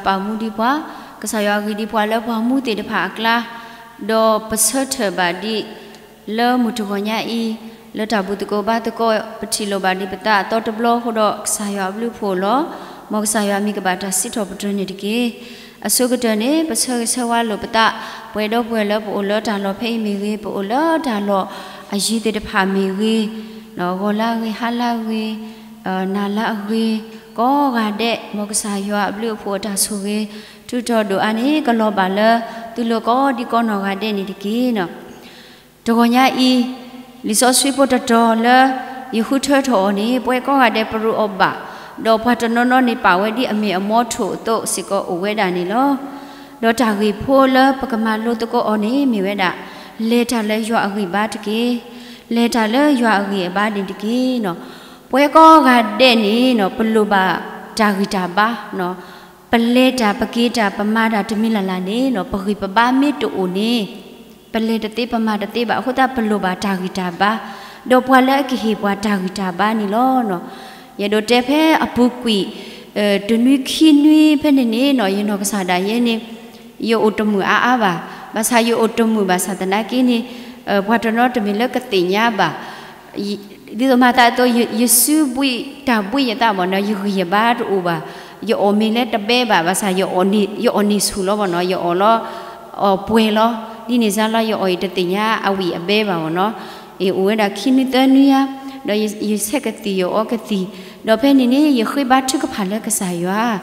ပာ်မူဒံးပှၤ, ကစၢ်ယွၤဂ့ၤဒံးပှၤလၢပှၤမူသ့ၣ်တဖၣ်အကျါ, ဒီးပဆၢထၢၣ်ဘၣ်ဒံး လၢမုၢ်တဂီၤညါအံၤ, လၢတၢ်ဘူၣ်သကိးဘါသကိး ပထံၣ်လိာ်ဘၣ်ဒံးပသးအသီတဘျီအဃိဒီး ကစၢ်ယွၤအဘျုးအဖှိၣ်လီၤ. မ်ကစၢ်ယွၤအမံၤကဘၣ်တၢ်စံးထီၣ်ပတြၢၤန့ၣ်တက့ၢ်. အဆိကတၢၢ်န့ၣ် ပဆၢဂ့ၤဆၢဝါလိာ်ပသး ပှဲၤဒီပုၢ်ဝဲၢ်လၢပအိၣ်လၢတၢ်လီၢ်ဖဲအံၤမ့ၢ်ဂ့ၤ, ပအိၣ်လၢတၢ်လီၢ်အယံၤသ့ၣ်တဖၣ်မ့ၢ်ဂ့ၤ, ဂီၤလၢအဂ့ၤ, ဟါလၢအဂ့ၤ, နၤလၢအဂ့ၤ, ကိးဂၤဒဲး မ်ကစၢ်ယွၤအဘျုးအဖှိၣ်အတၢ်ဆိၣ်ဂ့ၤ ထုးထီၣ်ဒိၣ်အါန့ၣ် ကလီၤဘၣ်လၢ သုလိၤကိးဒံကိးနီၢ်ဂၤဒဲးန့ၣ်တက့ၢ်. တဂီၤညါအံၤ, လံာ်စီဆှံဖိတတီၤလၢ ယဃုထၢထီၣ်အီၤန့ၣ် ပဝဲကိးဂၤဒဲးပရူးအီၤဘၣ်, ဒီးပှၤတနီၤနီၤန့ၣ်ပာ်ဝဲဒ်အမ့ၢ်အမီထိၣ်အသိးစ့ၢ်ကီးအိၣ်ဝဲဒၣ်န့ၣ်လီၤ. ဒီးတၢ်ဂ့ၢ်ဖိလၢပကမၤလိသကိးအီၤန့ၣ် မ့ၢ်ဝဲဒၣ် လဲၤတၢ်လၢယွၤအဂံၢ်အဘါတက့ၢ်. လဲၤတၢ်လၢယွၤအဂံၢ်အဘါန့ၣ်တက့ၢ်. ပဝဲကိးဂၤဒဲးန့ၣ် ပလိၣ်ဘၣ်တၢ်ဂံၢ်တၢ်ဘါ ပလဲၤတၢ် ပက့ၤတၢ် ပမၤတၢ်တမံၤလၢ်လၢ်န့ၣ် ပဂံၢ်ပဘါမ့ၢ်တအိၣ်န့ၣ် ပလဲၤတသ့ ပမၤတသ့ဘၣ်. အဃိသတး ပလိၣ်ဘၣ်တၢ်ဂံၢ်တၢ်ဘါ, ဒီးပှၤလၢအကဟ့ၣ်ပှၤတၢ်ဂံၢ်တၢ်ဘါန့ၣ်လီၤ. ယအဲၣ်ဒိးတဲဖဲအပူၤကွံာ် တနွံခံနွံဖဲန့ၣ်န့ၣ် ယနီၢ်ကစၢ်ဒၣ်ယဲန့ၣ် ယအိၣ်တမုာ်အါအါဘၣ်. ဘၣ်ဆၣ်ယအိၣ်တမုာ်ဘၣ်ဆၣ်သနာ်က့န့ၣ် ပှၤတနီၤတမ့ၢ်လၢကသ့ၣ်ညါဘၣ် ဒ်သိးမၤသးအသိး ယစုဘှံးတၢ်ဘှံးယသးမ့ၢ်နီၤ ယဂံၢ်ယဘါတအိၣ်ဘၣ်. ယအီၣ်မ့ၤလၢတဘဲဘၣ်, ဘၣ်ဆၣ်ယအီၣ်န့ၢ်ဆူၣ်လီၤမ့ၢ်နီၤ, ယအီၣ်လီၤ အီၣ်ပှဲၤလီၤ. ဒ်န့ၣ်စါလီၤ ယအီၣ်အံၤတသ့ၣ်ညါအဝံၣ်အဘဲဘၣ်မ့ၢ်နီၤ. အအိၣ်ဝဲဒၣ်ခံနွံသၢနွံဧါ, ဒီးယဆဲးကသံၣ် ယအီကသံၣ်, ဒီးဖဲန့ၣ်န့ၣ် ယဃ့ဘါထုကဖၣ်လၢကစၢ်ယွၤ,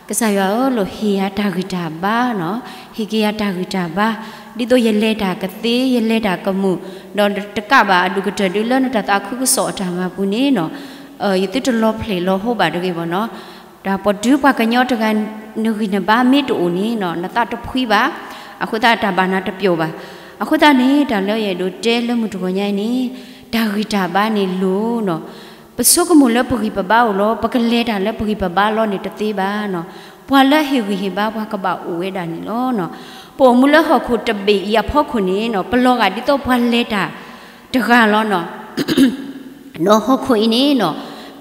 ကစၢ်ယွၤဧၢ, လိၣ်ဟ့ၣ်ယၤတၢ်ဂံၢ်တၢ်ဘါနီၤ, ဟ့ၣ်က့ၤယၤတၢ်ဂံၢ်တၢ်ဘါ, ဒ်သိးယလဲၤတၢ်ကသ့ ယလဲၤတၢ်ကမုာ်, ဒီးတကးဘၣ်အဒိၣ်ကတၢၢ်ဒုးလၢနတၢ်သးခုကစီၣ်အတၢ်မၤပူၤန့ၣ်နီၤ ယသုတလီၤဖျဲၣ်လီၤဟိဘၣ်တဂ့ၤဘၣ်နီၤ. တၢ်ပှၤတုၤပှၤကညီတဂၤ နဂံၢ်နဘါမ့ၢ်တအိၣ်န့ၣ်နီၤ နသးတဖှံဘၣ်, အဃိသတးတၢ်ဘၣ်နၤတပျီၢ်ဘၣ်. အဃိသတးန့ၣ် တၢ်လၢယအဲၣ်ဒိးတဲလၢမုၢ်တဂီၤညါအံၤန့ၣ် တၢ်ဂံၢ်တၢ်ဘါန့ၣ်လိၤနီၤ. ပဆိကမိၣ်လၢပဂံၢ်ပဘါအိၣ်လီၤ ပကလဲၤတၢ်လၢပဂံၢ်ပဘါလီၤန့ၣ်တသ့ဘၣ်နီၤ. ပှၤလၢဟ့ၣ်ဂံၢ်ဟ့ၣ်ဘါပှၤကဘၣ်အိၣ်ဝဲဒၣ်န့ၣ်လီၤ. ပအိၣ်မူလၢဟီၣ်ခိၣ်တဘ့ၣ်အံၤအဖီခိၣ်န့ၣ်နီၤ ပလီၤဂာ်ဒ်သိးပှၤလဲၤတၢ်တဂၤလီၤနီၤ. ဒီးဟီၣ်ခိၣ်အံၤန့ၣ်နီၤ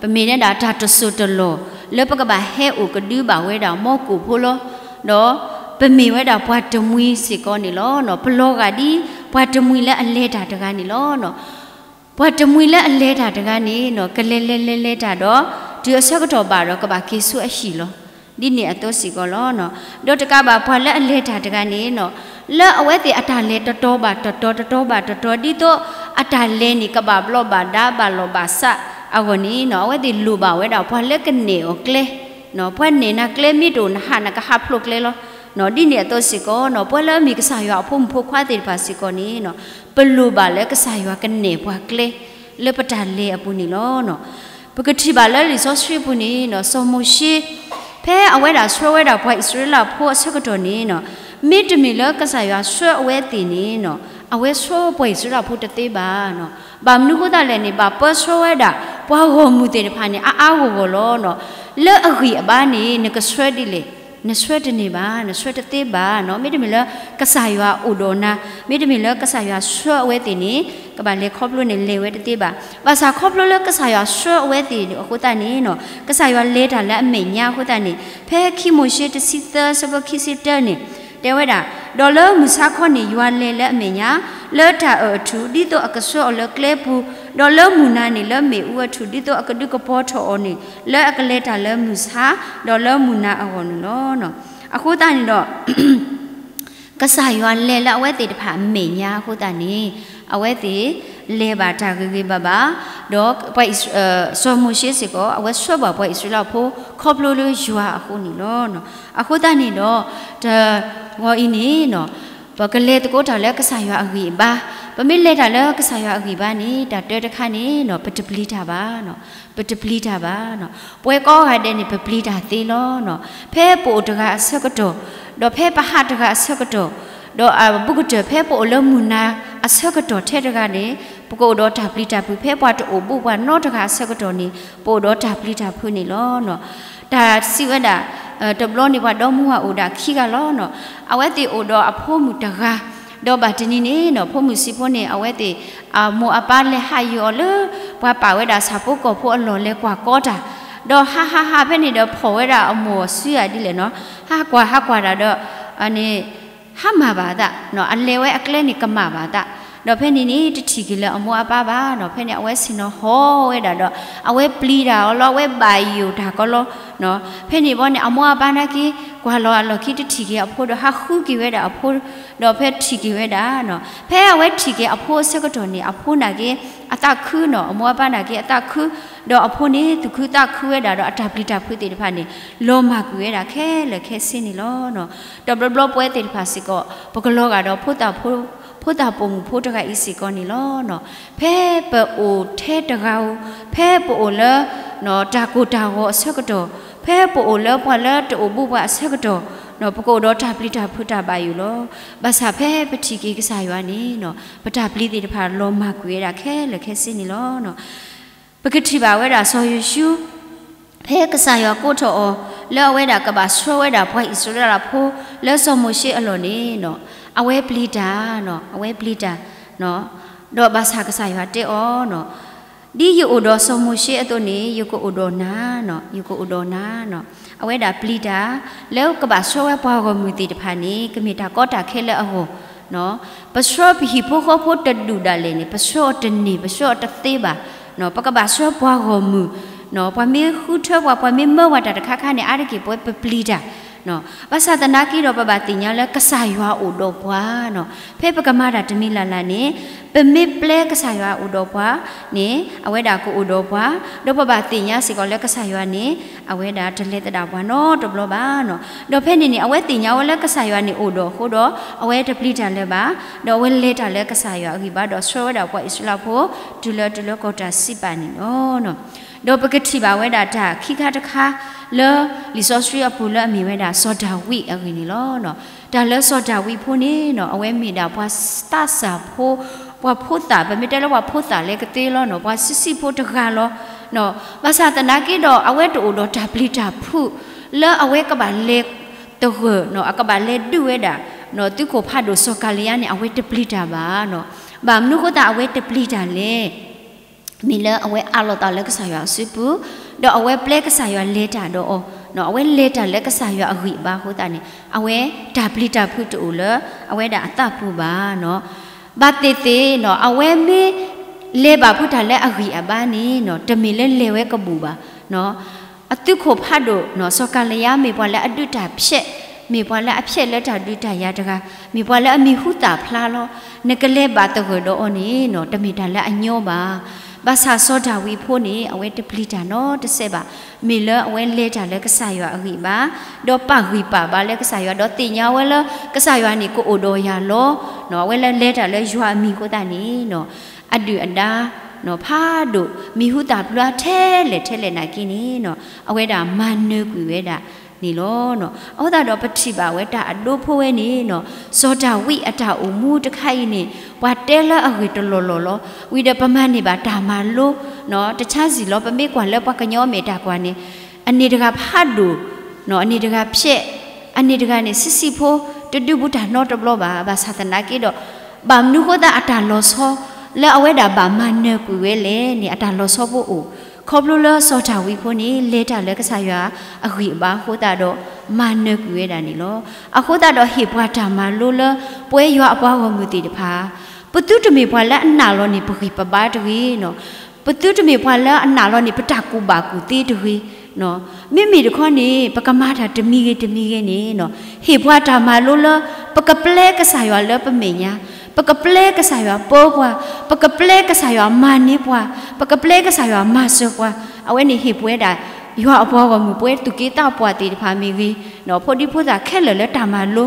ပမ့ၢ်ဒၣ်တၢ်တစိၢ်တလီၢ် လၢပကဘၣ်ဟဲအိၣ်ကဒုဘၣ်ဝဲဒၣ်မီၢ်ကိၣ်ဖိလီၤ. ဒီးပမ့ၢ်ဝဲဒၣ်ပှၤတမှံၤစ့ၢ်ကီးန့ၣ်လီၤ. ပလီၤဂာ်ဒ်ပှၤတမှံၤလၢအလဲၤတၢ်တဂၤန့ၣ်လီၤ. ပှၤတမှံၤလၢအလဲၤတၢ်တဂၤန့ၣ်နီၤ ကလဲၤလဲၤလဲၤလဲၤတၢ်ဒီး တုၤအဆၢကတီၢ်ဘၣ်ဒီး ကဘၣ်က့ၤဆူအဟံၣ်လီၤ. ဒ်န့ၣ်အသိးစ့ၢ်ကီးလီၤ. ဒီးတကးဘၣ်ပှၤလၢအလဲၤတၢ်တဂၤန့ၣ်နီၤ လၢအဝဲသ့ၣ်အတၢ်လဲၤတတီၤဘၣ်တတီၤ တတီၤဘၣ်တတီၤ ဒ်သိးအတၢ်လဲၤန့ၣ် ကဘၣ်ဘျီးဘၣ်ဒါဘၣ်လီၢ်ဘၣ်စးအဂီၢ်န့ၣ်နီၤ အဝဲသ့ၣ်လိၣ်ဘၣ်ဝဲဒၣ်ပှၤလၢကနဲၣ်အီၤကျဲ ပှၤနဲၣ်နၤကျဲမ့ၢ်တအိၣ် နဟးနကဟးဖျိးကျဲလီၤ. ဒ်န့ၣ်အသိးစ့ၢ်ကီးနီၤ ပှၤလၢအမ့ၢ်ကစၢ်ယွၤအဖိမုၣ်ဖိခွါသ့ၣ်တဖၣ်စ့ၢ်ကီးန့ၣ်နီၤ ပလိၣ်ဘၣ်လၢကစၢ်ယွၤကနဲၣ်ပှၤကျဲ လၢပတၢ်လဲၤအပူၤန့ၣ်လီၤ. ပကထံၣ်ဘၣ်လၢလံာ်စီဆှံပူၤန့ၣ်နီၤ စီၤမိၤၡ့ ဖဲအဝဲဒၣ်ဆှၢဝဲဒၣ်ပှၤအံၣ်စရ့လးဖိအဆၢကတီၢ်န့ၣ်နီၤ မ့တမ့ၢ်လၢကစၢ်ယွၤဆှၢအဝဲသ့ၣ်န့ၣ်နီၤ အဝဲဆှၢပှၤအံၣ်စရ့လးဖိတသ့ဘၣ်နီၤ. ဘၣ်မနုၤဃိသတးလဲၣ်န့ၣ် ဘၣ်ပၢဆှၢဝဲဒၣ် ပှၤဂီၢ်မုၢ်သ့ၣ်တဖၣ်န့ၣ် အါအါဂီၢ်ဂီၢ်လီၤနီၤ. လၢအဂံၢ်အဘါန့ၣ် နကဆှၢဒ်လဲၣ် နဆှၢတန့ၢ်ဘၣ်, နဆှၢတသ့ဘၣ်နီၤ. မ့တမ့ၢ်လၢကစၢ်ယွၤအိၣ်ဒီးနၤ, မ့တမ့ၢ်လၢကစၢ်ယွၤဆှၢအဝဲသ့ၣ်န့ၣ် ကဘၣ်လဲၤခီဖျိန့ၣ် လဲၤဝဲတသ့ဘၣ်. ဘၣ်ဆၣ်ခီဖျိလၢကစၢ်ယွၤဆှၢအဝဲသ့ၣ်အဃိသတးန့ၣ်နီၤ ကစၢ်ယွၤလဲၤတၢ်လၢအမဲာ်ညါအဃိသတးန့ၣ် ဖဲခံမိၤၡ့တဆံသၢ ဆၢဖိခံဆံတၢန့ၣ် တဲဝဲဒၣ်, ဒီးလၢမုၢ်ဆါခီန့ၣ် ယွၤလဲၤလၢအမဲာ်ညါ, လၢတၢ်အၢၣ်အထူၣ် ဒ်သိးအကဆှၢအီၤလၢကျဲပူၤ, ဒီးလၢမုၢ်နၤန့ၣ် လၢမ့ၣ်အူအထူၣ် ဒ်သိးအကဒုးကပီၤထီၣ်အီၤန့ၣ် လၢအကလဲၤတၢ်လၢမုၢ်ဆါ ဒီးလၢမုၢ်နၤအဂီၢ်န့ၣ်လီၤ. အဃိသတးန့ၣ်ဒီး ကစၢ်ယွၤလဲၤလၢအဝဲသ့ၣ်တဖၣ်အမဲာ်ညါအဃိသတးန့ၣ် အဝဲသ့ၣ်လဲၤဘၣ်တၢ်ဂ့ၤဂ့ၤဘၣ်ဘၣ်, ဒီးပှၤအံၣ်စ စီၤမိၤၡ့စ့ၢ်ကီး အဝဲဆှၢဘၣ်ပှၤအံၣ်စရ့လးဖိ ခီဖျိလၢယွၤအဃိန့ၣ်လီၤ. အဃိသတးန့ၣ်ဒီး တဂီၤအံၤန့ၣ်နီၤ ပကလဲၤသကိးတၢ်လၢကစၢ်ယွၤအဂံၢ်အဘါ, ပမ့ၢ်လဲၤတၢ်လၢကစၢ်ယွၤအဂံၢ်အဘါန့ၣ် တၢ်တၢတခါန့ၣ်နီၤ ပတပျံၤတၢ်ဘၣ်နီၤ, ပတပျံၤတၢ်ဘၣ်နီၤ. ပဝဲကိးဂၤဒဲးန့ၣ် ပပျံၤတၢ်သ့လီၤနီၤ. ဖဲပအိၣ်တဂၤအဆၢကတီၢ်, ဒီးဖဲပဟးတဂၤအဆၢကတီၢ်, ဒီးအဘူးကတၢၢ်ဖဲပအိၣ်လၢမုၢ်နၤအဆၢကတီၢ်ထဲတဂၤန့ၣ် ပကအိၣ်ဒီးတၢ်ပျံၤတၢ်ဖုး ဖဲပှၤတအိၣ်ဘူးပှၤနီတဂၤအဆၢကတီၢ်န့ၣ် ပအိၣ်ဒီးတၢ်ပျံၤတၢ်ဖုးန့ၣ်လီၤနီၤ. တၢ်စံးဝဲဒၣ် တဘျီန့ၣ် ပှၤဒီမါဝၤအိၣ်ဒၣ်ခံဂၤလီၤနီၤ. အဝဲသ့ၣ်အိၣ်ဒီးအဖိမုၣ်တဂၤ, ဒီးဘၣ်တနံၤန့ၣ်နီၤ ဖိမုၣ်စံးဖိန့ၣ် အဝဲသ့ၣ် အမိၢ်အပၢ်လဲၤဟးယုာ်အီၤလၢ ပှၤပာ်ဝဲဒၣ်ဆၣ်ဖိကီၢ်ဖိအလီၢ်လဲၤကွၢ်ကီတၢ်, ဒီးဟးဟးဟးဖဲန့ၣ်ဒီး ဖီၣ်ဝဲဒၣ်အမိၢ်အစုဧါဒ်လဲၣ်နီၤ, ဟးကွၢ်ဟးကွၢ်တၢ်ဒီး န့ၣ် ဟးမၤဘၣ်အသး, အလဲၤဝဲအကျဲန့ၣ်ကမၣ်ဘၣ်အသး, ဒီးဖဲန့ၣ်န့ၣ် တထံၣ်က့ၤလၢအမိၢ်အပၢ်ဘၣ်နီၤ, ဖဲန့ၣ် အဝဲဆ့ၣ်နီၤဟီၣ်ဝဲဒၣ်ဒီး အဝဲပျံၤတၢ်အီၤလီၤ, အဝဲဘၣ်ယိၣ်တၢ်ကီလီၤ. ဖဲန့ၣ်ဘီန့ၣ် အမိၢ်အပၢ်နာ်က့ ကွၢ်လီၤအလီၢ်ခံတထံၣ်က့ၤအဖိဒီး ဟးဃုက့ၤဝဲဒၣ်အဖိ, ဒီးဖဲထံၣ်က့ၤဝဲဒၣ်နီၤ, ဖဲအဝဲထံၣ်က့ၤအဖိအဆၢကတီၢ်န့ၣ် အဖိနာ်က့ အသးခုနီၤ, အမိၢ်အပၢ်နာ်က့အသးခု, ဒီးအဖိန့ၣ် သူၣ်ခုသးခုဝဲဒၣ်ဒီး အတၢ်ပျံၤတၢ်ဖုးသ့ၣ်တဖၣ်န့ၣ် လီၤမၢ်ကွံာ်ဝဲဒၣ်ခဲလၢာ်ခဲဆ့န့ၣ်လီၤ. ဒီးဘျီဘျီပဝဲသ့ၣ်တဖၣ်စ့ၢ်ကီး ပကလီၤဂာ်ဒီး ဖိသၣ်ပိာ်မုၣ်ဖိတဂၤအံၤစ့ၢ်ကီးန့ၣ်လီၤ. ဖဲပအိၣ်ထဲတဂၤဧိၤ, ဖဲပအိၣ်လၢ တၢ်ကိၢ်တၢ်ဂီၤအဆၢကတီၢ်, ဖဲပအိၣ်လၢပှၤလၢတအိၣ်ဘူးပှၤအဆၢကတီၢ်, ပကအိၣ်ဒီးတၢ်ပျံၤတၢ်ဖုးတၢ်ဘၣ်ယိၣ်လီၤ. ဘၣ်ဆၣ်ဖဲပထံၣ်က့ၤကစၢ်ယွၤန့ၣ် ပတၢ်ပျံၤသ့ၣ်တဖၣ်လီၤမၢ်ကွံာ်ဝဲဒၣ်ခဲလၢာ်ခဲဆ့န့ၣ်လီၤ. ပကထံၣ်ဘၣ်ဝဲဒၣ်စီၤယိၤၡူ ဖဲကစၢ်ယွၤကိးထီၣ်အီၤ လၢအဝဲဒၣ်ကဘၣ်ဆှၢဝဲဒၣ်ပှၤအံၣ်စရ့လးဖိ လၢစီၤမိၤၡ့အလီၢ်န့ၣ် အဝဲပျံၤတၢ်, အဝဲပျံၤတၢ်, ဒီးဘၣ်ဆၣ်ကစၢ်ယွၤတဲအီၤ, ဒ်ယအိၣ်ဒီးစီၤမိၤၡ့အသိးန့ၣ် ယကအိၣ်ဒီးနၤ, ယကအိၣ်ဒီးနၤ, အဝဲဒၣ်ပျံၤတၢ် လၢကဘၣ်ဆှၢဝဲပှၤဂီၢ်မုၢ်သ့ၣ်တဖၣ်န့ၣ် ကမ့ၢ်တၢ်ကီတၢ်ခဲလၢအဂီၢ်, ပဆှၢပဟံၣ်ဖိဃီဖိတဒူၣ်ဒၣ်လဲာ်န့ၣ် ပဆှၢအီၤတန့ၢ် ပဆှၢအီၤတသ့ဘၣ်. ပကဘၣ်ဆှၢပှၤဂီၢ်မုၢ်, ပှၤမ့ၢ်ဃုထၢပှၤ ပှၤမ့ၢ်မၢပှၤတၢ်တခါခါန့ၣ် အါတက့ၢ်ပဝဲပပျံၤတၢ်, ဘၣ်ဆၣ်သနာ်က့ဒီး ပဘၣ်သ့ၣ်ညါလၢကစၢ်ယွၤအိၣ်ဒီးပှၤ, ဖဲပကမၤတၢ်တမံၤလၢ်လၢ်န့ၣ် ပမ့ၢ်ပျဲကစၢ်ယွၤအိၣ်ဒီးပှၤန့ၣ် အဝဲဒၣ်ကအိၣ်ဒီးပှၤ, ဒီးပဘၣ်သ့ၣ်ညါစ့ၢ်ကီးလၢကစၢ်ယွၤန့ၣ် အဝဲဒၣ်တလဲၤသဒၣ်ပှၤနီတဘျီဘၣ်နီၤ. ဒီးဖဲန့ၣ်န့ၣ် အဝဲသ့ၣ်ညါဝဲလၢကစၢ်ယွၤန့ၣ်အိၣ်ဒီးအဃိဒီး အဝဲတပျံၤတၢ်လၢၤဘၣ်, ဒီးအဝဲလဲၤတၢ်လၢကစၢ်ယွၤအဂံၢ်ဘါ ဒီးဆှၢဝဲဒၣ်ပှၤအံၣ်စရ့လးဖိ တုၤလၢတုၤလၢကီၢ်တၢ်စံးပာ်န့ၣ်လီၤ. ဒီးပကထံၣ်ဘၣ်ဝဲဒၣ်တၢ်ခံခါတခါ လၢလံာ်စီဆှံအပူၤလၢအမ့ၢ်ဝဲဒၣ်စီၤဒၤဝံးအဂ့ၢ်န့ၣ်လီၤ. တၢ်လၢစီၤဒၤဝံးဖိန့ၣ်နီၤ အဝဲမ့ၢ်ဒၣ်ပှၤသးစၢ်ဖိ, ပှၤဖိသၣ်, ပမ့ၢ်တဲလၢပှၤဖိသၣ်လၢကသ့လီၤနီၤ, ပှၤဆံးဆံးဖိတဂၤလီၤ. ဘၣ်ဆၣ်သနာ်က့ဒီး အဝဲတအိၣ်ဒီးတၢ်ပျံၤတၢ်ဖုး လၢအဝဲကဘၣ်လဲၤသဂၢၢ်နီၤ, အကဘၣ်လဲၤဒုးဝဲဒၣ် သုးခိၣ်ဖးဒိၣ်စီၤကၤလံယါန့ၣ် အဝဲတပျံၤတၢ်ဘၣ်နီၤ. ဘၣ်မနုၤဃိသတးအဝဲတပျံၤတၢ်လဲၣ်. မ့ၢ်လၢအဝဲအးလီၤသးလၢကစၢ်ယွၤအစုပူၤ, ဒီးအဝဲပျဲကစၢ်ယွၤလဲၤတၢ်ဒီးအီၤ, အဝဲလဲၤတၢ်လၢကစၢ်ယွၤအဂံၢ်အဘါအဃိသတးန့ၣ် အဝဲတၢ်ပျံၤတၢ်ဖုးတအိၣ်လၢအဝဲဒၣ်အသးပူၤဘၣ်နီၤ. ဘၣ်သ့ၣ်သ့ၣ်နီၤ အဝဲမ့ၢ်လဲၤဘၣ်ဖုးတၢ်လၢအဂံၢ်အဘါန့ၣ်နီၤ တမ့ၢ်လၢလဲၤဝဲကဘူၣ်ဘၣ်နီၤ. အသုးခိၣ်ဖးဒိၣ်နီၤ စီၤကၤလံယါ မ့ၢ်ပှၤလၢအဒုးတၢ်ဖျဲး, မ့ၢ်ပှၤလၢအဖျဲးလၢတၢ်ဒုးတၢ်ယၤတဂၤ, မ့ၢ်ပှၤလၢအမံၤဟူသၣ်ဖျါလီၤ. နကလဲၤဘၣ်သဂၢၢ်ဒီးအီၤန့ၣ်နီၤ တမ့ၢ်တၢ်လၢအညီဘၣ်. ဘၣ်ဆၣ်စီၤဒၤဝံးဖိန့ၣ် အဝဲတပျံၤတၢ်နီတစဲးဘၣ်. မ့ၢ်လၢအဝဲလဲၤတၢ်လၢကစၢ်ယွၤအဂံၢ်ဘါ, ဒီးပာ်ဂံၢ်ပာ်ဘါလၢကစၢ်ယွၤ ဒီးသ့ၣ်ညါဝဲလၢ ကစၢ်ယွၤန့ၣ်ကအိၣ်ဒီးယၤလီၤ. အဝဲလၢလဲၤတၢ်လၢယွၤအမံၤအဃိသတးန့ၣ်နီၤ အဒုၣ်အဒါ ဖးဒိၣ် မံၤဟူသၣ်ဖျါထဲလဲၣ်ထဲလဲၣ်နာ်က့န့ၣ်နီၤ အဝဲဒၣ်မၤနၢၤကွံာ်ဝဲဒၣ်န့ၣ်လီၤ. အဃိသတးဒီးပထံၣ်ဘၣ်ဝဲတၢ်အဒိဖိဝဲန့ၣ်နီၤ စီၤဒၤဝံးအတၢ်အိၣ်မူတခါအံၤန့ၣ် ပှၤတဲလၢအဂ့ၢ်တလီၢ်လီၢ်လီၤ. ဝံၤဒီးပမၤန့ၢ်ဘၣ်တၢ်မၤလိ တဆါဇံၣ်လီၤ. ပမ့ၢ်ကွၢ်လၢပှၤကညီအမဲာ်တၢ်ကွၢ်န့ၣ် အန့ၣ်တဂၤဖးဒိၣ် အန့ၣ်တဂၤဖျဲး, အန့ၣ်တဂၤန့ၣ် ဆံးဆံးဖိ တဒုးဘူးတၢ်နီတဘျီဘၣ်. ဘၣ်ဆၣ်သနာ်က့ဒီး ဘၣ်မနုၤဃိသတးအတၢ်လီၤဆီ လၢအဝဲဒၣ်ဘၣ်မၤနၢၤကွံာ်ဝဲလဲၣ်န့ၣ် အတၢ်လီၤဆီဖိအိၣ် ခီဖျိလၢစီၤဒၤဝံးဖိန့ၣ် လဲၤတၢ်လၢကစၢ်ယွၤအဂံၢ်အဘါအဃိသတးဒီး မၤနၢၤကွံာ်ဝဲဒၣ်န့ၣ်လီၤ. အဃိသတးဒီးဟ့ၣ်ပှၤတၢ်မၤလိလၢ ပဝဲယွၤအပှၤဂီၢ်မုၢ်သ့ၣ်တဖၣ် ပသုတမ့ၢ်ပှၤလၢအနာ်လီၤန့ၣ် ပဂံၢ်ပဘါတဂ့ၤနီၤ. ပသုတမ့ၢ်ပှၤလၢအနာ်လီၤန့ၣ် ပတၢ်ကူၣ်ဘၣ်ကူၣ်သ့တဂ့ၤ. မ့မ့ၢ်တခီန့ၣ် ပကမၤတၢ်တမံၤဂ့ၤတမံၤဂ့ၤန့ၣ်နီၤ ဟ့ၣ်ပှၤတၢ်မၤလိလၢ ပကပျဲကစၢ်ယွၤလၢပမဲာ်ညါ, ပကပျဲကစၢ်ယွၤပၢပှၤ, ပကပျဲကစၢ်ယွၤမၤန့ၢ်ပှၤ, ပကပျဲကစၢ်ယွၤမၤစၢၤပှၤ, အဝဲန့ၣ်ဟ့ၣ်ပဝဲဒၣ် ယွၤအပှၤဂီၢ်မုၢ် ပဝဲသူၣ်က့သးပှၢ်သ့ၣ်တဖၣ်မ့ၢ်ဂ့ၤ, ဖိဒံဖိသၣ်ခဲလၢာ်လၢတၢ်မၤလိ,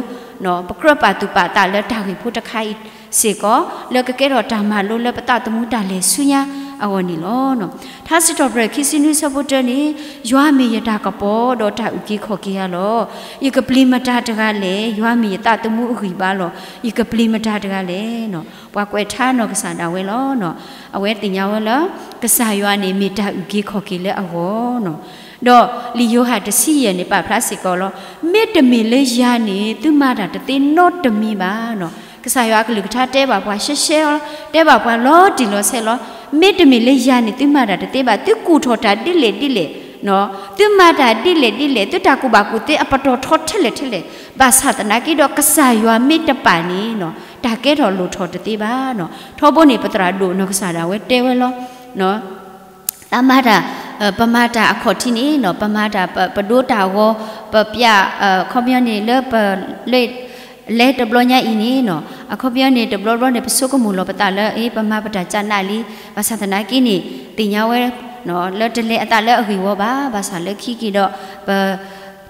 ပကြၢးပာ်သူၣ်ပာ်သးလၢတၢ်ဂ့ၢ်ဖိတခါအံၤစ့ၢ်ကီး လၢကကဲထီၣ်တၢ်မၤလိလၢပသးသမူတၢ်လဲၤဆူညါအဂီၢ်န့ၣ်လီၤ. ထါစံးထီၣ်ပတြၢၤခံဆံနွံဆၢဖိတၢန့ၣ်, ယွၤမ့ၢ်ယတၢ်ကပီၤဒီးတၢ်အုၣ်က့ၤခီၣ်က့ၤဧါလီၤ. ယကပျံၤမတၤတဂၤလဲၣ်. ယွၤမ့ၢ်ယသးသမူအဂံၢ်ဘါလီၤ. ယကပျံၤမတၤတဂၤလဲၣ်. ပှၤကွဲးထါနီၢ်ကစၢ်ဒၣ်ဝဲလီၤ. အဝဲသ့ၣ်ညါဝဲလၢ ကစၢ်ယွၤန့ၣ်မ့ၢ်တၢ်အုၣ်က့ၤခီၣ်က့ၤလၢအဂီၢ်နီၤ. ဒီးလံာ်ယိၤဟၣ်တဆံယဲၢ်န့ၣ် ပာ်ဖျါစ့ၢ်ကီးလီၤ. မ့တမ့ၢ်လၢယၤန့ၣ် သုမၤတၢ်တသ့နီတမံၤဘၣ်နီၤ. ကစၢ်ယွၤအကလုၢ်ကထါတဲဘၣ်ပှၤရှဲရှဲလီၤ, တဲဘၣ်ပှၤလီၤတံၢ်လီၤဆဲးလီၤ. မ့တမ့ၢ်လၢယၤန့ၣ် သုမၤတၢ်တသ့ဘၣ်. သုကူၣ်ထီၣ်တၢ်ဒ်လဲၣ်ဒ်လဲၣ် သုမၤတၢ်ဒ်လဲၣ်ဒ်လဲၣ် သုတၢ်ကူၣ်ဘၣ်ကူၣ်သ့အပတီၢ်ထီထဲလဲၣ်ထဲလဲၣ်, ဘၣ်ဆၣ်သနာ်က့ဒီး ကစၢ်ယွၤမ့ၢ်တပာ်န့ၣ် တၢ်ကဲထီၣ်လိၣ်ထီၣ်တသ့ဘၣ်. ထီဘိန့ၣ် ပသရၣ်ဒိၣ်နီၢ်ကစၢ်ဒၣ်ဝဲတဲဝဲလီၤ. တၢ်မၤတၢ်, ပမၤတၢ်အခီၣ်ထံးန့ၣ် ပမၤတၢ် ပဒိတၢ်ဂီၤ, ပပျး, အခီပညီန့ၣ်လၢပ, လၢ, လဲၤတဘျီညါအံၤန့ၣ်, အခီပညီန့ၣ် တဘျီဘျီန့ၣ် ပဆိကမိၣ်လီၤပသးလၢ အ့ ပမၤပတၢ်ကနးလံ, ဘၣ်ဆၣ်သနာ်က့န့ၣ် သ့ၣ်ညါဝဲ လၢတလဲၤအသးလၢအဂ့ၢ်ဝီဘၣ်. ဘၣ်ဆၣ်လၢခံက့ၤဒီး ပ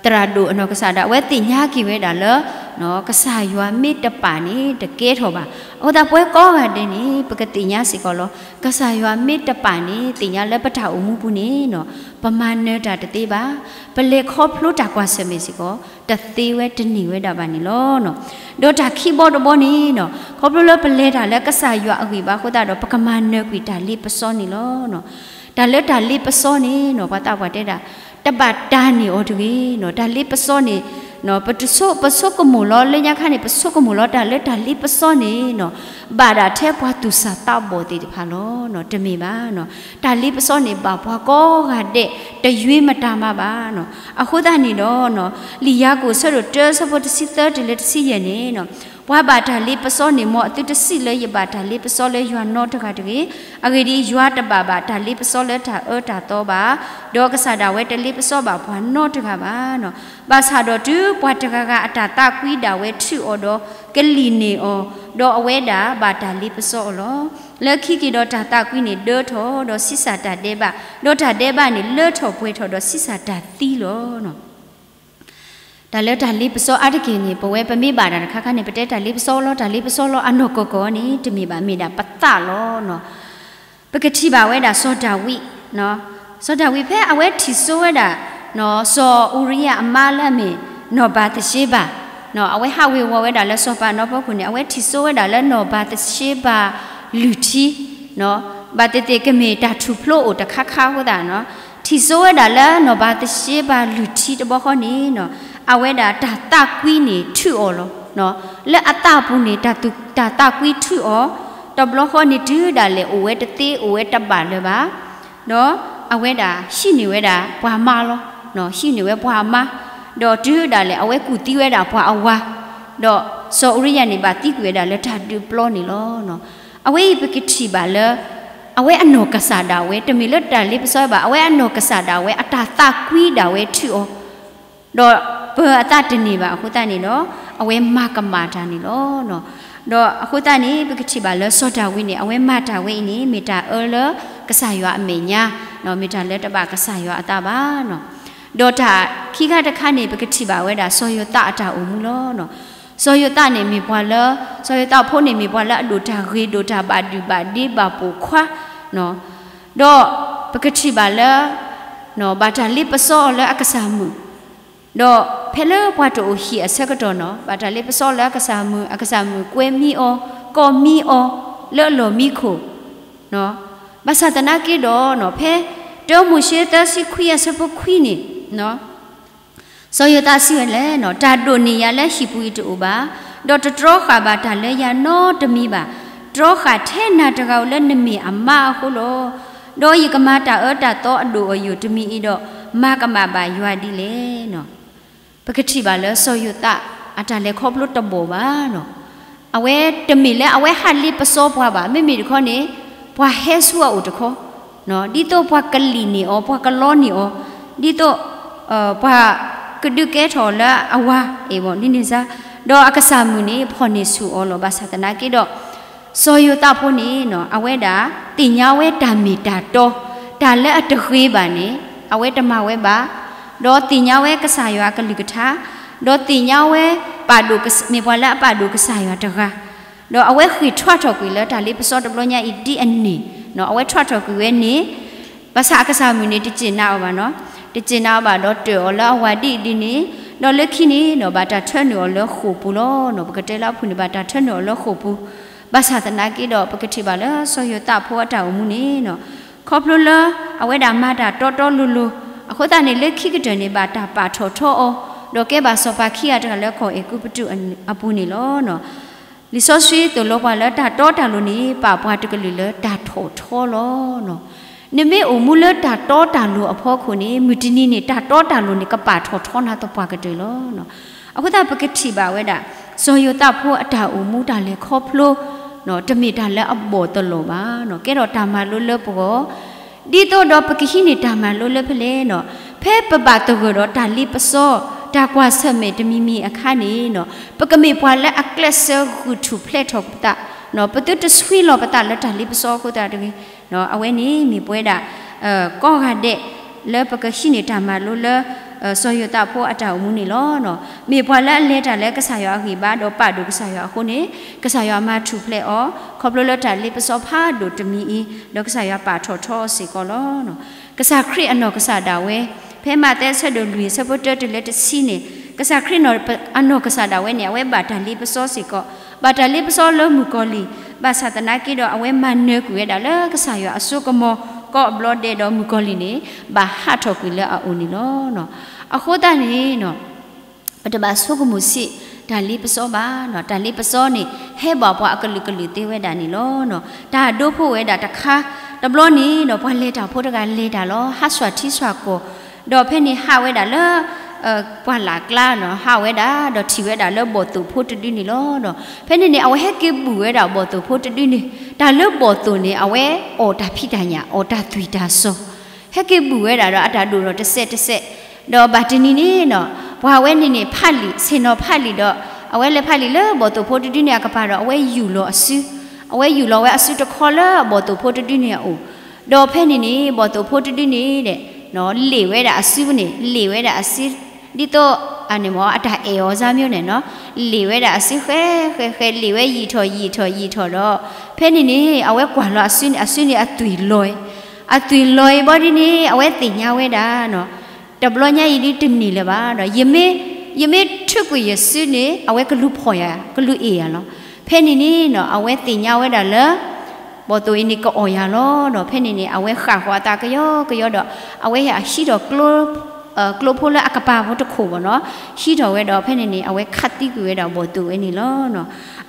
သရၣ်ဒိၣ်နီၢ်ကစၢ်ဒၣ်ဝဲသ့ၣ်ညါက့ၤဝဲဒၣ်လၢ ကစၢ်ယွၤမ့ၢ်တပာ်န့ၣ် တကဲထီၣ်ဘၣ်. အဃိသတးပဝဲကိးဂၤဒဲးန့ၣ် ပကသ့ၣ်ညါစ့ၢ်ကီးလီၤ. ကစၢ်ယွၤမ့ၢ်တပာ်န့ၣ် သ့ၣ်ညါလၢပတၢ်အိၣ်မူပူၤန့ၣ် ပမၤနၢၤတၢ်တသ့ဘၣ်. ပလဲၤခီဖျိတၢ်ကွၢ်ဆၢၣ်မဲာ်စ့ၢ်ကီး တသ့ဝဲတန့ၢ်ဝဲဒၣ်ဘၣ်န့ၣ်လီၤ. ဒီးတၢ်ခံဘီတဘီန့ၣ် ခီဖျိလၢပလဲၤတၢ်လၢကစၢ်ယွၤအဂံၢ်ဘါအဃိသတးဒီး ပကမၤနၢၤကွံာ်တၢ်လ့ပစီန့ၣ်လီၤ. တၢ်လၢတၢ်လ့ပစီန့ၣ် ပှၤသးပှၢ်တဲဒၣ် တဘၣ်တၢ်န့ၢ်အီၤတဂ့ၤ. တၢ်လ့ပစီန့ၣ် ပဆိ, ပဆိကမိၣ်လီၤ လၢညါခါန့ၣ် ပဆိကမိၣ်လီၤ တၢ်လၢတၢ်လ့ပစီန့ၣ် ဘၣ်ဒၣ်ထဲပှၤသူၣ်စၢ်သးဘီၣ်သ့ၣ်တဖၣ်လီၤ. တမ့ၢ်ဘၣ်. တၢ်လ့ပစီန့ၣ် ဘၣ်ပှၤကိးဂၤဒဲး တယွ့မတၤမၤဘၣ်. အဃိသတးန့ၣ်ဒီး လံာ်ယၤကိာ်ဆၢဒိၣ်တၢ ဆၢဖိတဆံသၢတုၤလၢတဆံယဲၢ်န့ၣ် ပှၤဘၣ်တၢ်လ့ပစီန့ၣ် မ်အသုတစံးလၢယဘၣ်တၢ်လ့ပစီလၢယွၤနီတဂၤတဂ့ၤ. အဂ့ၢ်ဒ်အံၤ, ယွၤတဘၣ်ဘၣ်တၢ်လ့ပစီလၢတၢ်အၢတၢ်သီဘၣ်. ဒီးကစၢ်ဒၣ်ဝဲတလ့ပစီဘၣ်ပှၤနီတဂၤဘၣ်. ဘၣ်ဆၣ်ဒီးတုၤပှၤတဂၤဂၤအတၢ်သးကွံဒၣ်ဝဲထုးအီၤဒီးကလံၣ်န့ၢ်အီၤ, ဒီးအဝဲဒၣ်ဘၣ်တၢ်လ့ပစီအီၤလီၤ. လၢခံက့ၤဒီးတၢ်သးကွံန့ၣ်ဒၢထီၣ်, ဒီးဆံးစၢ်တၢ်ဒဲးဘး, ဒီးတၢ်ဒဲးဘးန့ၣ်လၢထီၣ်ပှဲၤထီၣ်, ဒီးဆံးစၢ်တၢ်သံလီၤ. တၢ်လၢတၢ်လ့ပစီအါတက့ၢ်န့ၣ် ပဝဲပမ့ၢ်ဘၣ်တၢ်တခါခါန့ၣ် ပတဲတၢ်လ့ပစီလီၤ, တၢ်လ့ပစီလီၤ, အနီၢ်ကီၢ်ကီၢ်န့ၣ် တမ့ၢ်ဘၣ်, မ့ၢ်ဒၣ်ပသးလီၤ. ပကထံၣ်ဘၣ်ဝဲဒၣ်စီၤဒၤဝံး, စီၤဒၤဝံးဖဲအဝဲထံၣ်စိဝဲဒၣ် စီၤအူရံယၤအမါလၢအမ့ၢ်နီၢ်ဘၤသရှ့ဘၤ, အဝဲဟးဝ့ၤဝီၤဝဲဒၣ်လၢစီၤပၤနီၢ်ဖီခိၣ်န့ၣ် အဝဲထံၣ်စိဝဲဒၣ်လၢနီၢ်ဘၤသရှ့ဘၤလုၢ်ထံ ဘၣ်သ့ၣ်သ့ၣ်ကမ့ၢ်တၢ်ထူၣ်ဖျိအိၣ်တခါခါအဃိသတး, ထံၣ်စိဝဲဒၣ်လၢနီၢ်ဘၤသရှ့ဘၤလုၢ်ထံတဘျီဃီန့ၣ်, အဝဲဒၣ်တၢ်သးကွံန့ၣ်ထုးအီၤလီၤ. လၢအသးပူၤန့ၣ် တၢ်သးကွံထုးအီၤ, တဘျီဃီန့ၣ်တုၤဒၣ်လဲာ်အိၣ်ဝဲတသ့အိၣ်ဝဲတဘၣ်လၢၤဘၣ်. ဒီးအဝဲဒၣ်ဟံးန့ၢ်ဝဲဒၣ်ပှၤမါလီၤ. ဟံးန့ၢ်ဝဲပှၤအမါ, ဒီးတုၤဒၣ်လဲာ်အဝဲကူၣ်သံဝဲဒၣ်ပှၤအဝၤ, ဒီးစီၤအူရံယၤန့ၣ် ဘၣ်သံကွံာ်ဝဲဒၣ်လၢတၢ်ဒုးပျီန့ၣ်လီၤ. အဝဲအံၤပကထံၣ်ဘၣ်လၢ အဝဲအနီၢ်ကစၢ်ဒၣ်ဝဲ တမ့ၢ်လၢတၢ်လ့ပစီဘၣ်, အဝဲအနီၢ်ကစၢ်ဒၣ်ဝဲ အတၢ်သးကွံဒၣ်ဝဲထုးအီၤ, ဒီးပၢအသးတန့ၢ်ဘၣ်အဃိသတးန့ၣ်ဒီး အဝဲမၤကမၣ်တၢ်န့ၣ်လီၤ. ဒီးအဃိသတးန့ၣ် ပကထံၣ်ဘၣ်လၢစီၤဒၤဝံးန့ၣ် အဝဲမၤတၢ်ဝဲအံၤန့ၣ် မ့ၢ်တၢ်အၢလၢကစၢ်ယွၤအမဲာ်ညါ, မ့ၢ်တၢ်လၢတဘၣ်ကစၢ်ယွၤအသးဘၣ်. ဒီးတၢ်ခံခါတခါန့ၣ် ပကထံၣ်ဘၣ်ဝဲဒၣ်စီၤယိၤသးအတၢ်အိၣ်မူလီၤ. စီၤယိၤသးန့ၣ်မ့ၢ်ပှၤလၢ, စီၤယိၤသးဖိန့ၣ်မ့ၢ်ပှၤလၢအဒိၣ်တၢ်ဂ့ၤ ဒိၣ်တၢ်ဘၣ်ဒုၣ်ဘၣ်ဒ့ဘၣ်ပိာ်ခွါ, ဒီးပကထံၣ်ဘၣ်လၢ ဘၣ်တၢ်လ့ပစီအီၤလၢအကစၢ်မုၣ်, ဒီးဖဲလၢပှၤတအိၣ်ဟံၣ်အဆၢကတီၢ်နီၤ ဘၣ်တၢ်လ့ပစီအီၤလၢအကစၢ်မုၣ်, အကစၢ်မုၣ်ကွဲမံအီၤ, ကိးမံအီၤ လၢအလီၢ်မံခိၣ်, ဘၣ်ဆၣ်သနာ်က့ဒီး ဖဲတၢမိၤၡ့ သၢဆံခွံ အဆၢဖိခွံန့ၣ် စီၤယိၤသးစံးဝဲလဲၣ်, တၢ်ဒိၣ်န့ၢ်ယၤလၢဟံၣ်ပူၤအံၤတအိၣ်ဘၣ်, ဒီးတတြီဃာ်ဘၣ်တၢ်လၢယၤနီတမံၤဘၣ်. တြီဃာ်ထဲနၤတဂၤဧိၤလၢနမ့ၢ်အမါအဃိလီၤ. ဒီးယကမၤတၢ်အၢတၢ်သီအဒိၣ်အယိာ်တမံၤအံၤဒီး မၤကမၣ်ဘၣ်ယွၤဒ်လဲၣ်. ပကထံၣ်ဘၣ်လၢစီၤယိၤသး အတၢ်လဲၤခီဖျိတဘီၣ်ဘၣ်. အဝဲတမ့ၢ်လၢအဝဲဟးလ့ပစီပှၤဘၣ်, မ့မ့ၢ်တခီန့ၣ် ပှၤဟဲဆူအအိၣ်တခီ, ဒ်သိးပှၤကလံၣ်န့ၢ်အီၤ, ပှၤကလီန့ၢ်အီၤ, ဒ်သိး ပှၤကဒုးကဲထီၣ်လၢအဝၤအံၤဘၣ်ဒ်န့ၣ်စါ, ဒီးအကစၢ်မုၣ်န့ၣ် ဖီၣ်န့ၢ်ဆူၣ်အီၤလီၤ. ဘၣ်ဆၣ်သနာ်က့ဒီး စီၤယိၤသးဖိန့ၣ် အဝဲဒၣ်သ့ၣ်ညါဝဲတၢ်မ့ၢ်တၢ်တီ, တၢ်လၢအတဂ့ၤဘၣ်န့ၣ် အဝဲတမၤဝဲဘၣ်, ဒီးသ့ၣ်ညါဝဲကစၢ်ယွၤအကလုၢ်ကထါ, ဒီးသ့ၣ်ညါဝဲ ပာ်ဒိၣ်, မ့ၢ်ပှၤလၢအပာ်ဒိၣ်ကစၢ်ယွၤတဂၤ, ဒီးအဝဲဃ့ၢ်ထွါထီၣ်ကွံာ်လၢတၢ်လ့ပစီတဘျီညါအံၤဒ်အန့ၣ်, အဝဲထွါထီၣ်ကွံာ်ဝဲန့ၣ် ဘၣ်ဆၣ်အကစၢ်မုၣ်န့ၣ် တစ့ၢ်နာ်အီၤဘၣ်နီၤ, တစ့ၢ်နာ်အီၤဘၣ်ဒီးတၢၢ်အီၤလၢအဝၤဒ်အံၤဒ်န့ၣ်, ဒီးလၢခံန့ၣ်ဒီး ဘၣ်တၢ်ထၢနုာ်အီၤလၢဃိာ်ပူၤလီၤ. ပကတဲလၢအဖုၣ်န့ၣ် ဘၣ်တၢ်ထၢနုာ်အီၤလၢဃိာ်ပူၤ, ဘၣ်ဆၣ်သနာ်က့ဒီး ပကထံၣ်ဘၣ်လၢစီၤယိၤသးဖိအတၢ်အိၣ်မူန့ၣ်, ခီဖျိလၢအဝဲဒၣ်မၤတၢ်တီတီလိၤလိၤ, အဃိသတးန့ၣ် လၢခံကတၢၢ်န့ၣ် ဘၣ်တၢ်ပာ်ထီၣ်ထီအီၤ, ဒီးကဲဘၣ်စီၤပၤခံဂၤတဂၤလၢကီၢ်အဲၤကူပတူးအပူၤန့ၣ်လီၤ. လံာ်စီဆှံသိၣ်လိပှၤလၢတၢ်တီတၢ်လိၤန့ၣ် ပာ်ပှၤတကလုာ်လၢတၢ်ထီၣ်ထီလီၤ. နမ့ၢ်အိၣ်မူလၢတၢ်တီတၢ်လိၤအဖီခိၣ်န့ၣ် မုၢ်တနံၤန့ၣ် တၢ်တီတၢ်လိၤန့ၣ် ကပာ်ထီၣ်ထီနၤသပှၢ်ကတၢၢ်လီၤ. အဃိသတးပကထံၣ်ဘၣ်ဝဲဒၣ် စီၤယိၤသးဖိအတၢ်အိၣ်မူတၢ်လဲၤခီဖျိ တမ့ၢ်တၢ်လၢအဘီၣ်တလီၤဘၣ်, ကဲထီၣ်တၢ်မၤလိလၢပဂီၢ် ဒ်သိးဒီးပကဟံးန့ၢ်တၢ်မၤလိလၢဖဲလဲၣ်န့ၣ်, ဖဲပဘၣ်သဂၢၢ်ဒီးတၢ်လ့ပစီ တၢ်ကွၢ်ဆၢၣ်မဲာ်တမံၤမံၤအခါန့ၣ်, ပကမ့ၢ်ပှၤလၢအကျဲးစၢးဂုာ်ထူၣ်ဖျဲးထီၣ်ပသး, ပသုတဆှံလီၤပသးလၢတၢ်လ့ပစီအဃိသတးတဂ့ၤ. အဝဲန့ၣ်မ့ၢ်ပဝဲဒၣ် ကိးဂၤဒဲး လၢပကဟံးန့ၢ်တၢ်မၤလိလၢ စီၤယိၤသးဖိအတၢ်အိၣ်မူန့ၣ်လီၤ. မ့ၢ်ပှၤလၢအလဲၤတၢ်လၢကစၢ်ယွၤအဂံၢ်ဘါဒီးပာ်ဒိၣ်ကစၢ်ယွၤအဃိန့ၣ်, ကစၢ်ယွၤမၤထူၣ်ဖျဲးအီၤ ခီဖျိလၢတၢ်လ့ပစီဖးဒိၣ်တမံၤအံၤ, ဒီးကစၢ်ယွၤပာ်ထီၣ်ထီအီၤစ့ၢ်ကီးလီၤ. ကစၢ်ခရံာ်အနီၢ်ကစၢ်ဒၣ်ဝဲ, ဖဲမးသဲအဆၢဒိၣ်လွံၢ်အဆၢဖိတၢတုၤလၢတဆံန့ၣ်, ကစၢ်ခရံာ်အနီၢ်ကစၢ်ဒၣ်ဝဲန့ၣ် အဝဲဘၣ်တၢ်လ့ပစီစ့ၢ်ကီး, ဘၣ်တၢ်လ့ပစီလၢမုၣ်ကီၤလံၢ်, ဘၣ်ဆၣ်သနာ်က့ဒီး အဝဲမၤနၢၤကွံာ်ဝဲဒၣ်လၢကစၢ်ယွၤအစိကမီၤကိးဘျီဒဲးဒီးမုၣ်ကီၤလံၢ်န့ၣ် ဘၣ်ဟးထီၣ်ကွံာ်လၢအအိၣ်န့ၣ်လီၤ. အဃိသတးန့ၣ် ပတဘၣ်ဆိကမိၣ်ဆံး တၢ်လ့ပစီဘၣ်, တၢ်လ့ပစီန့ၣ် ဟဲဘၣ်ပှၤအကလုာ်ကလုာ်သ့ဝဲဒၣ်န့ၣ်လီၤ. တၢ်ဒိဖိဝဲဒၣ်တခါ, တဘျီန့ၣ်ဒီး ပှၤလဲၤတၢ်ဖိတဂၤလဲၤတၢ်လီၤ, ဟးဆှၢထံဆှၢကီၢ်, ဒီးဖဲန့ၣ်ဟးဝဲဒၣ်လၢ ပှၢ်လၢ်ကျါန့ၣ် ဟးဝဲဒၣ်ဒီးထံၣ်ဝဲဒၣ်လၢဘီၣ်သိၣ်ဖိတဒုန့ၣ်လီၤ. ဖဲန့ၣ်န့ၣ် အဝဲဟဲက့ၤဘူၣ်ဝဲဒၣ်ဘီၣ်သိၣ်ဖိတဒုန့ၣ်, တၢ်လၢဘီၣ်သိၣ်န့ၣ် အဝဲအီၣ်တၢ်ဖံးတၢ်ညၣ် အီၣ်တၢ်သွံၣ်တၢ်စီၤ, ဟဲက့ၤဘူၣ်ဝဲဒၣ်ဒီးအတၢ်ဒိၣ်ဒီးတစဲးတစဲး, ဒီးဘၣ်တနံၤန့ၣ်ဒီး ပှၤဝဲန့ၣ်န့ၣ်ဖးလံာ် ဆ့ၣ်နီၤဖးလံာ်ဒီး အဝဲလဲၤဖးလံာ်လၢဘီၣ်သိၣ်ဖိတဒုန့ၣ်အကပၤဒီး အဝဲယူၢ်လီၤအစု, အဝဲယူၢ်လီၤဝဲအစုတခီလၢဘီၣ်သိၣ်ဖိတဒုန့ၣ်အအိၣ်, ဒီးဖဲန့ၣ်န့ၣ် ဘီၣ်သိၣ်ဖိတဒုန့ၣ်ဒီး လ့ၣ်ဝဲဒၣ်အစုန့ၣ် လ့ၣ်ဝဲဒၣ်အစု, ဒ်သိး အန့ၣ်မ့ၢ်အတၢ်အဲၣ်အီၤစၢ်မ့ၢ်န့ၣ်, လ့ၣ်ဝဲဒၣ်အစုဃဲဃဲဃဲ လ့ၣ်ဝဲယံာ်ထီၣ်ယံာ်ထီၣ်ယံာ်ထီၣ်ဒီး ဖဲန့ၣ်န့ၣ် အဝဲကွၢ်လီၤအစုန့ၣ် အစုန့ၣ်အသွံၣ်လီၤ, အသွံၣ်လီၤအံၤဘီဒ်န့ၣ် အဝဲသ့ၣ်ညါဝဲဒၣ် တဘျီညါအံၤဒ်တန့ၢ်လၢၤဘၣ်ဒီး ယမ့ၢ်ထုးကွံာ်ယစုန့ၣ် အဝဲကလူၤဖီၣ်ယၤ ကလူၤအ့ၣ်ယၤလီၤ. ဖဲန့ၣ်န့ၣ် အဝဲသ့ၣ်ညါဝဲဒၣ်လၢ ဘီၣ်သိၣ်အံၤန့ၣ်ကအီၣ်ယၤလီၤဒီး ဖဲန့ၣ်န့ၣ် အဝဲဃၣ်ဃီၤအသးကယီကယီဒီး အဝဲဟံးထီၣ် ကျိဖိလၢအကပၤဖိတခိၣ်ဘၣ်န့ၣ် ဟံးထီၣ်ဝဲဒီး ဖဲန့ၣ်န့ၣ် အဝဲခးသံကွံာ်ဝဲဒၣ်ဘီၣ်သိၣ်ဝဲန့ၣ်လီၤ.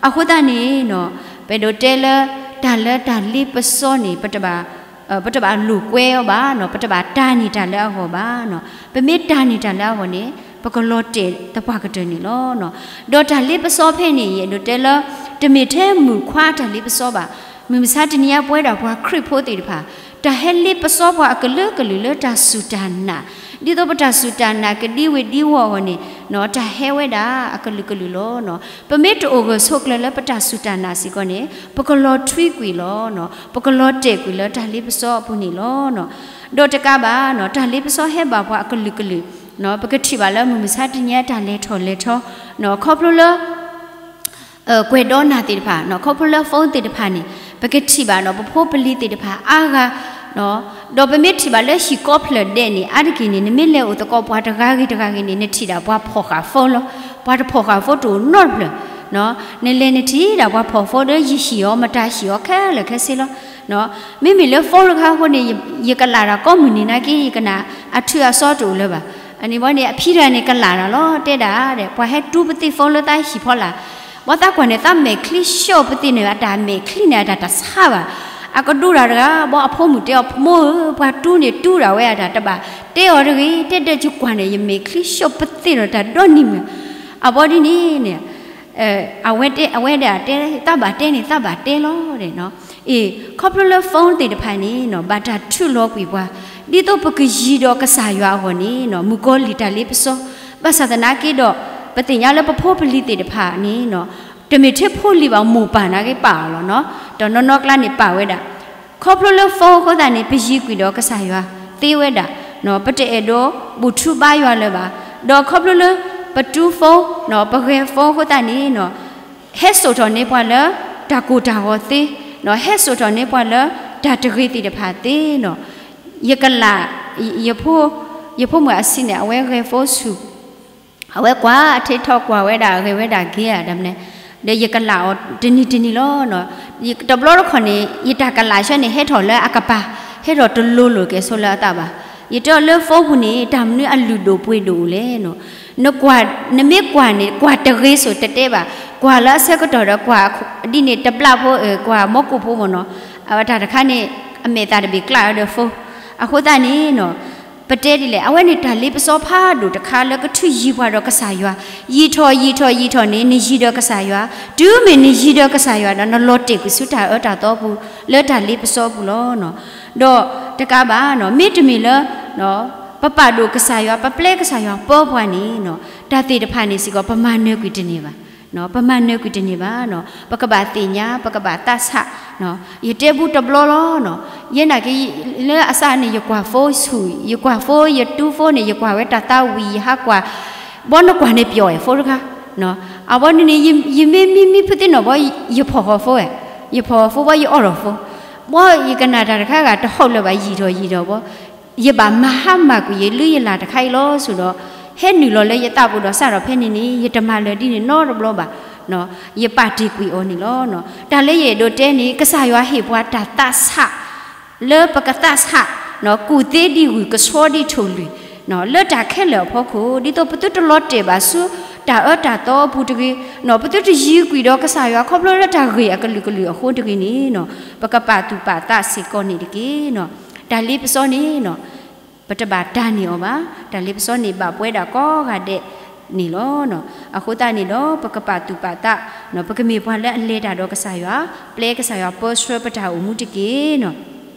အဃိသတးန့ၣ် ပအဲၣ်ဒိးတဲလၢ တၢ်လၢတၢ်လ့ပစီန့ၣ် ပတဘၣ်လိာ်ကွဲအီၤဘၣ်, ပတဘၣ်တၤန့ၢ်တၢ်လၢအဂီၢ်ဘၣ်. ပမ့ၢ်တၤန့ၢ်တၢ်လၢအဂီၢ်န့ၣ် ပကလီၤတဲာ်သပှၢ်ကတၢၢ်န့ၣ်လီၤ. ဒီးတၢ်လ့ပစီဖဲန့ၣ် ယအဲၣ်ဒိးတဲလၢ တမ့ၢ်ထဲမုၣ်ခွါတၢ်လ့ပစီဘၣ်. မုၢ်မဆါတနံၤအံၤပဝဲဒၣ်ပှၤခရံာ်ဖိသ့ၣ်တဖၣ် တၢ်ဟဲလ့ပစီပှၤအကလုာ်ကလုာ်လၢတၢ်စူၢ်တၢ်နာ်, ဒ်သိးပတၢ်စူၢ်တၢ်နာ်ကဒံဝ့ၤဒံဝီၤအဂီၢ်န့ၣ် တၢ်ဟဲဝဲဒၣ်အကလုာ်ကလုာ်လီၤ. ပမ့ၢ်တအိၣ်ဂၢၢ်ဆိးကျၢၤလၢပတၢ်စူၢ်တၢ်နာ်စ့ၢ်ကီးန့ၣ် ပကလီၤထွံကွံာ်လီၤ. ပကလီၤတဲာ်ကွံာ်လၢတၢ်လ့ပစီအပူၤန့ၣ်လီၤ. ဒီးတကးဘၣ် တၢ်လ့ပစီဟဲဘၣ်ပှၤအကလုာ်ကလုာ် ပကထံၣ်ဘၣ်လၢမုၢ်မဆါတနံၤအံၤတၢ်လဲၤထီၣ်လဲၤထီ ခီဖျိလၢ ကွဲးဒီနၢ်သ့ၣ်တဖၣ် ခီဖျိလၢ phone သ့ၣ်တဖၣ်န့ၣ် ပကထံၣ်ဘၣ်ဒီး ပဖိပလံၤသ့ၣ်တဖၣ်အါဂၤ ဒီးပမ့ၢ်ထံၣ်ဘၣ်လၢဟံၣ်ကိးဖျၢၣ်ဒဲးန့ၣ် အါတက့ၢ်န့ၣ် နမ့ၢ်လဲၤအိၣ်သကိးပှၤတဂၤဂ့ၤတဂၤဂ့ၤန့ၣ် နထံၣ်ဒၣ်ပှၤဖီၣ်ဃာ် phone လီၤ. ပှၤတဖီၣ်ဃာ် phone တအိၣ်နီတဖျၢၣ် နလဲၤနထံၣ်ဒၣ်ပှၤဖီၣ် phone ဒီးယဟံၣ်အီၤ မတၤဟံၣ်အီၤခဲလၢာ်ခဲဆ့လီၤ. မ့မ့ၢ်လၢ phone တခါအဃိန့ၣ် ယကလၢ်တၢ်ကိးမုၢ်နံၤနာ်က့ ယကနၣ်အထူအစီတအိၣ်လၢၤဘၣ်. အန့ၣ်ဘီန့ၣ် အဖံတဂၤန့ၣ် ကလၢ်တၢ်လီၤ တဲဒၣ်ဒီး ပှၤဟဲတူပသ့ၣ် phone လၢသးဟံၣ်ဖီလာ် ဘီသးကွၢ်န့ၣ် သးမဲာ်ချံဆှိးပသ့ၣ်န့ၣ် အတၢ်မဲာ်ချံန့ၣ် အတၢ်တဆါဘၣ်. အကဒိတၢ်တဂၤ ဘီအဖိမုၣ်တဲအီၤ မိၢ်ဧၢ ပှၤတူန့ၣ်တူတၢ်ဝဲအတၢ်တဘၣ် တဲအီၤတဂ့ၤ တဲဒၢးယကွၢ်န့ၣ် ယမဲာ်ချံဆှိးပသ့ၣ်ဒီးတၢ်ဒီနံၤမုၢ် အဘီဒ်န့ၣ်န့ၣ် အဝဲတဲ အဝဲဒၣ်တဲ သးဘၣ်တဲန့ၣ် သးဘၣ်တဲလီၤ. အ့ ခီဖျိလၢ phone သ့ၣ်တဖၣ်န့ၣ် ဘၣ်တၢ်ထုးလီၤကွံာ်ပှၤ ဒ်သိးပကယံၤဒီးကစၢ်ယွၤအဂီၢ်န့ၣ် မုၣ်ကီၤလံၢ်တၢ်လ့ပစီ ဘၣ်ဆၣ်သနာ်က့ဒီး ပသ့ၣ်ညါလၢပဖိပလံၤသ့ၣ်တဖၣ်န့ၣ် တမ့ၢ်ထဲဖိလံၤဘၣ် မိၢ်ပၢ်နာ်က့ပာ်အီၤလီၤ. တနီၤနီၤကျါန့ၣ်ပာ်ဝဲဒၣ် ခီဖျိလၢ phone အဃိသတးန့ၣ် ပယံၤကွံာ်ဒီးကစၢ်ယွၤသ့ဝဲဒၣ် ပတအဲၣ်ဒိးဘူၣ်ထူဘါယွၤလၢၤဘၣ်. ဒီးခီဖျိလၢ ပတူ phone ပဂဲၤ phone အဃိသတးန့ၣ် ဟဲစိာ်ထီၣ်န့ၢ်ပှၤလၢ တၢ်ကိၢ်တၢ်ဂီၤသ့, ဟဲစိာ်ထီၣ်န့ၢ်ပှၤလၢတၢ်တဂ့ၤသ့ၣ်တဖၣ်သ့နီၤ. ယကလး ယဖိမုၣ်အဆံးန့ၣ် အဝဲဂဲၤ phone ဆူၣ် အဝဲကွၢ် TikTok ကွၢ်ဝဲဒၣ် ဂဲၤဝဲဒၣ် game တမနုၤ, ဒီးယကလးအီၤတနံၤတနံၤလီၤ. တဘျီတခီၣ်န့ၣ် ယတၢ်ကလးဆၢန့ၣ် ဟဲထီၣ်လၢအကပၤ, ဟဲထီၣ်တလိၤလိၤကဲဆိလၢအသးဘၣ်. ယတဲအီၤလၢ phone ပူၤန့ၣ် တၢ်မနုၤအလုၢ်ဒိၣ်ပှ့ၤဒိၣ်လဲၣ်နီၤ. နကွၢ် နမ့ၢ်ကွၢ်န့ၣ် ကွၢ်တဂ့ၤစိၤတတဲဘၣ်, ကွၢ်လၢအဆၢကတီၢ်ဒီးကွၢ်ဒ်န့ၣ် တဘျၣ်ဖိ ကွၢ်မီကိၣ်ဖိမ့ၢ်နီၤ. အဝဲတၢ်တခါန့ၣ် အမဲာ်သးတဘ့ၣ်ကျးအီၤဒီး phone. အဃိသတးန့ၣ်နီၤ, ပတဲဒ်လဲၣ်, အဝဲန့ၣ်တၢ်လ့ပစီဖးဒိၣ်တခါလၢကထုးယံၤပှၤဒီးကစၢ်ယွၤ, ယံာ်ထီၣ်ယံာ်ထီၣ်ယံာ်ထီၣ်န့ၣ် နယံၤဒီးကစၢ်ယွၤ, တုၤမ့ၢ်နယံၤဒီးကစၢ်ယွၤဒီး နလီၤတဲာ်ကွံာ်ဆူတၢ်အၢတၢ်သီအပူၤ လၢတၢ်လ့ပစီအပူၤလီၤ. ဒီးတကးဘၣ်နီၤ, မ့တမ့ၢ်လၢ ပပာ်ဒိၣ်ကစၢ်ယွၤ, ပပျဲကစၢ်ယွၤပၢပှၤန့ၣ်နီၤ, တၢ်သ့ၣ်တဖၣ်န့ၣ်စ့ၢ်ကီး ပမၤနၢၤကွံာ်တန့ၢ်ဘၣ်. ပမၤနၢၤကွံာ်တန့ၢ်ဘၣ်နီၤ, ပကဘၣ်သ့ၣ်ညါ, ပကဘၣ်သးဆး. ယတဲဘူးတဘျီလီၤနီၤ, ယဲနာ်က့ လၢအစးန့ၣ် ယကွၢ် phone ဆူၣ်, ယကွၢ် phone, ယတူ phone န့ၣ် ယကွၢ်ဝဲတၢ်သးဝံၣ် ယဟးကွၢ်, ဘီနကွၢ်န့ၣ်ပျီၣ်ဝဲ phone တခါ, အဝဲန့ၣ်န့ၣ် ယမ့ၢ်မံမံဖုသ့ၣ်နီၣ်ဘီ ယဖီၣ်ဃီၤ phone ဝဲ, ယဖီၣ်ဃီၤ phone ဘီ ယအီၣ်ထီၣ် phone, ဘီယကနၣ်တၢ်တခါဂၤ တဟီၣ်လၢၤဘၣ် ယံာ်ထီၣ်ယံာ်ထီၣ်ဘီ ယဘၣ်မၤဟါမၢ်ကွံာ်ယလုၢ်ယလၢ်တခါအံၤလီၤ စ့ၢ်ဒီး ဟဲနုာ်လီၤလၢယသးပူၤဒီး စးထီၣ်ဖဲန့ၣ်န့ၣ် ယတမၤလၢာ်ဒ်န့ၣ်နီတဘျီဘၣ်. ယပာ်တ့ၢ်ကွံာ်အီၤန့ၣ်လီၤ. တၢ်လၢယအဲၣ်ဒိးတဲန့ၣ် ကစၢ်ယွၤဟ့ၣ်ပှၤတၢ်သးဆး လၢပကသးဆး ကူၣ်သ့ဒံးဝံၤ ကဆှီဒံးထိၣ်လွံၢ် လၢတၢ်ခဲလၢာ်အဖီခိၣ် ဒ်သိးပသုတလီၤတဲာ်ဘၣ်ဆူ တၢ်အၢတၢ်သီအပူၤတဂ့ၤ, ပသုတယံၤကွံာ်ဒီးကစၢ်ယွၤ ခီဖျိလၢတၢ်ဂ့ၢ်အကလုာ်ကလုာ်အဃိတဂ့ၤန့ၣ် ပကပာ်သူၣ်ပာ်သးစ့ၢ်ကီးန့ၣ်တက့ၢ်. တၢ်လ့ပစီန့ၣ် ပတဘၣ်တၢ်န့ၢ်အီၤဘၣ်. တၢ်လ့ပစီန့ၣ် ဘၣ်ပှဲၤဒၣ်ကိးဂၤဒဲးန့ၣ်လီၤ. အဃိသတးန့ၣ်ဒီး ပကပာ်သူၣ်ပာ်သး, ပကမ့ၢ်ပှၤလၢအလဲၤတၢ်ဒီးကစၢ်ယွၤ, ပျဲကစၢ်ယွၤပၢဆှၢပတၢ်အိၣ်မူတက့ၢ်.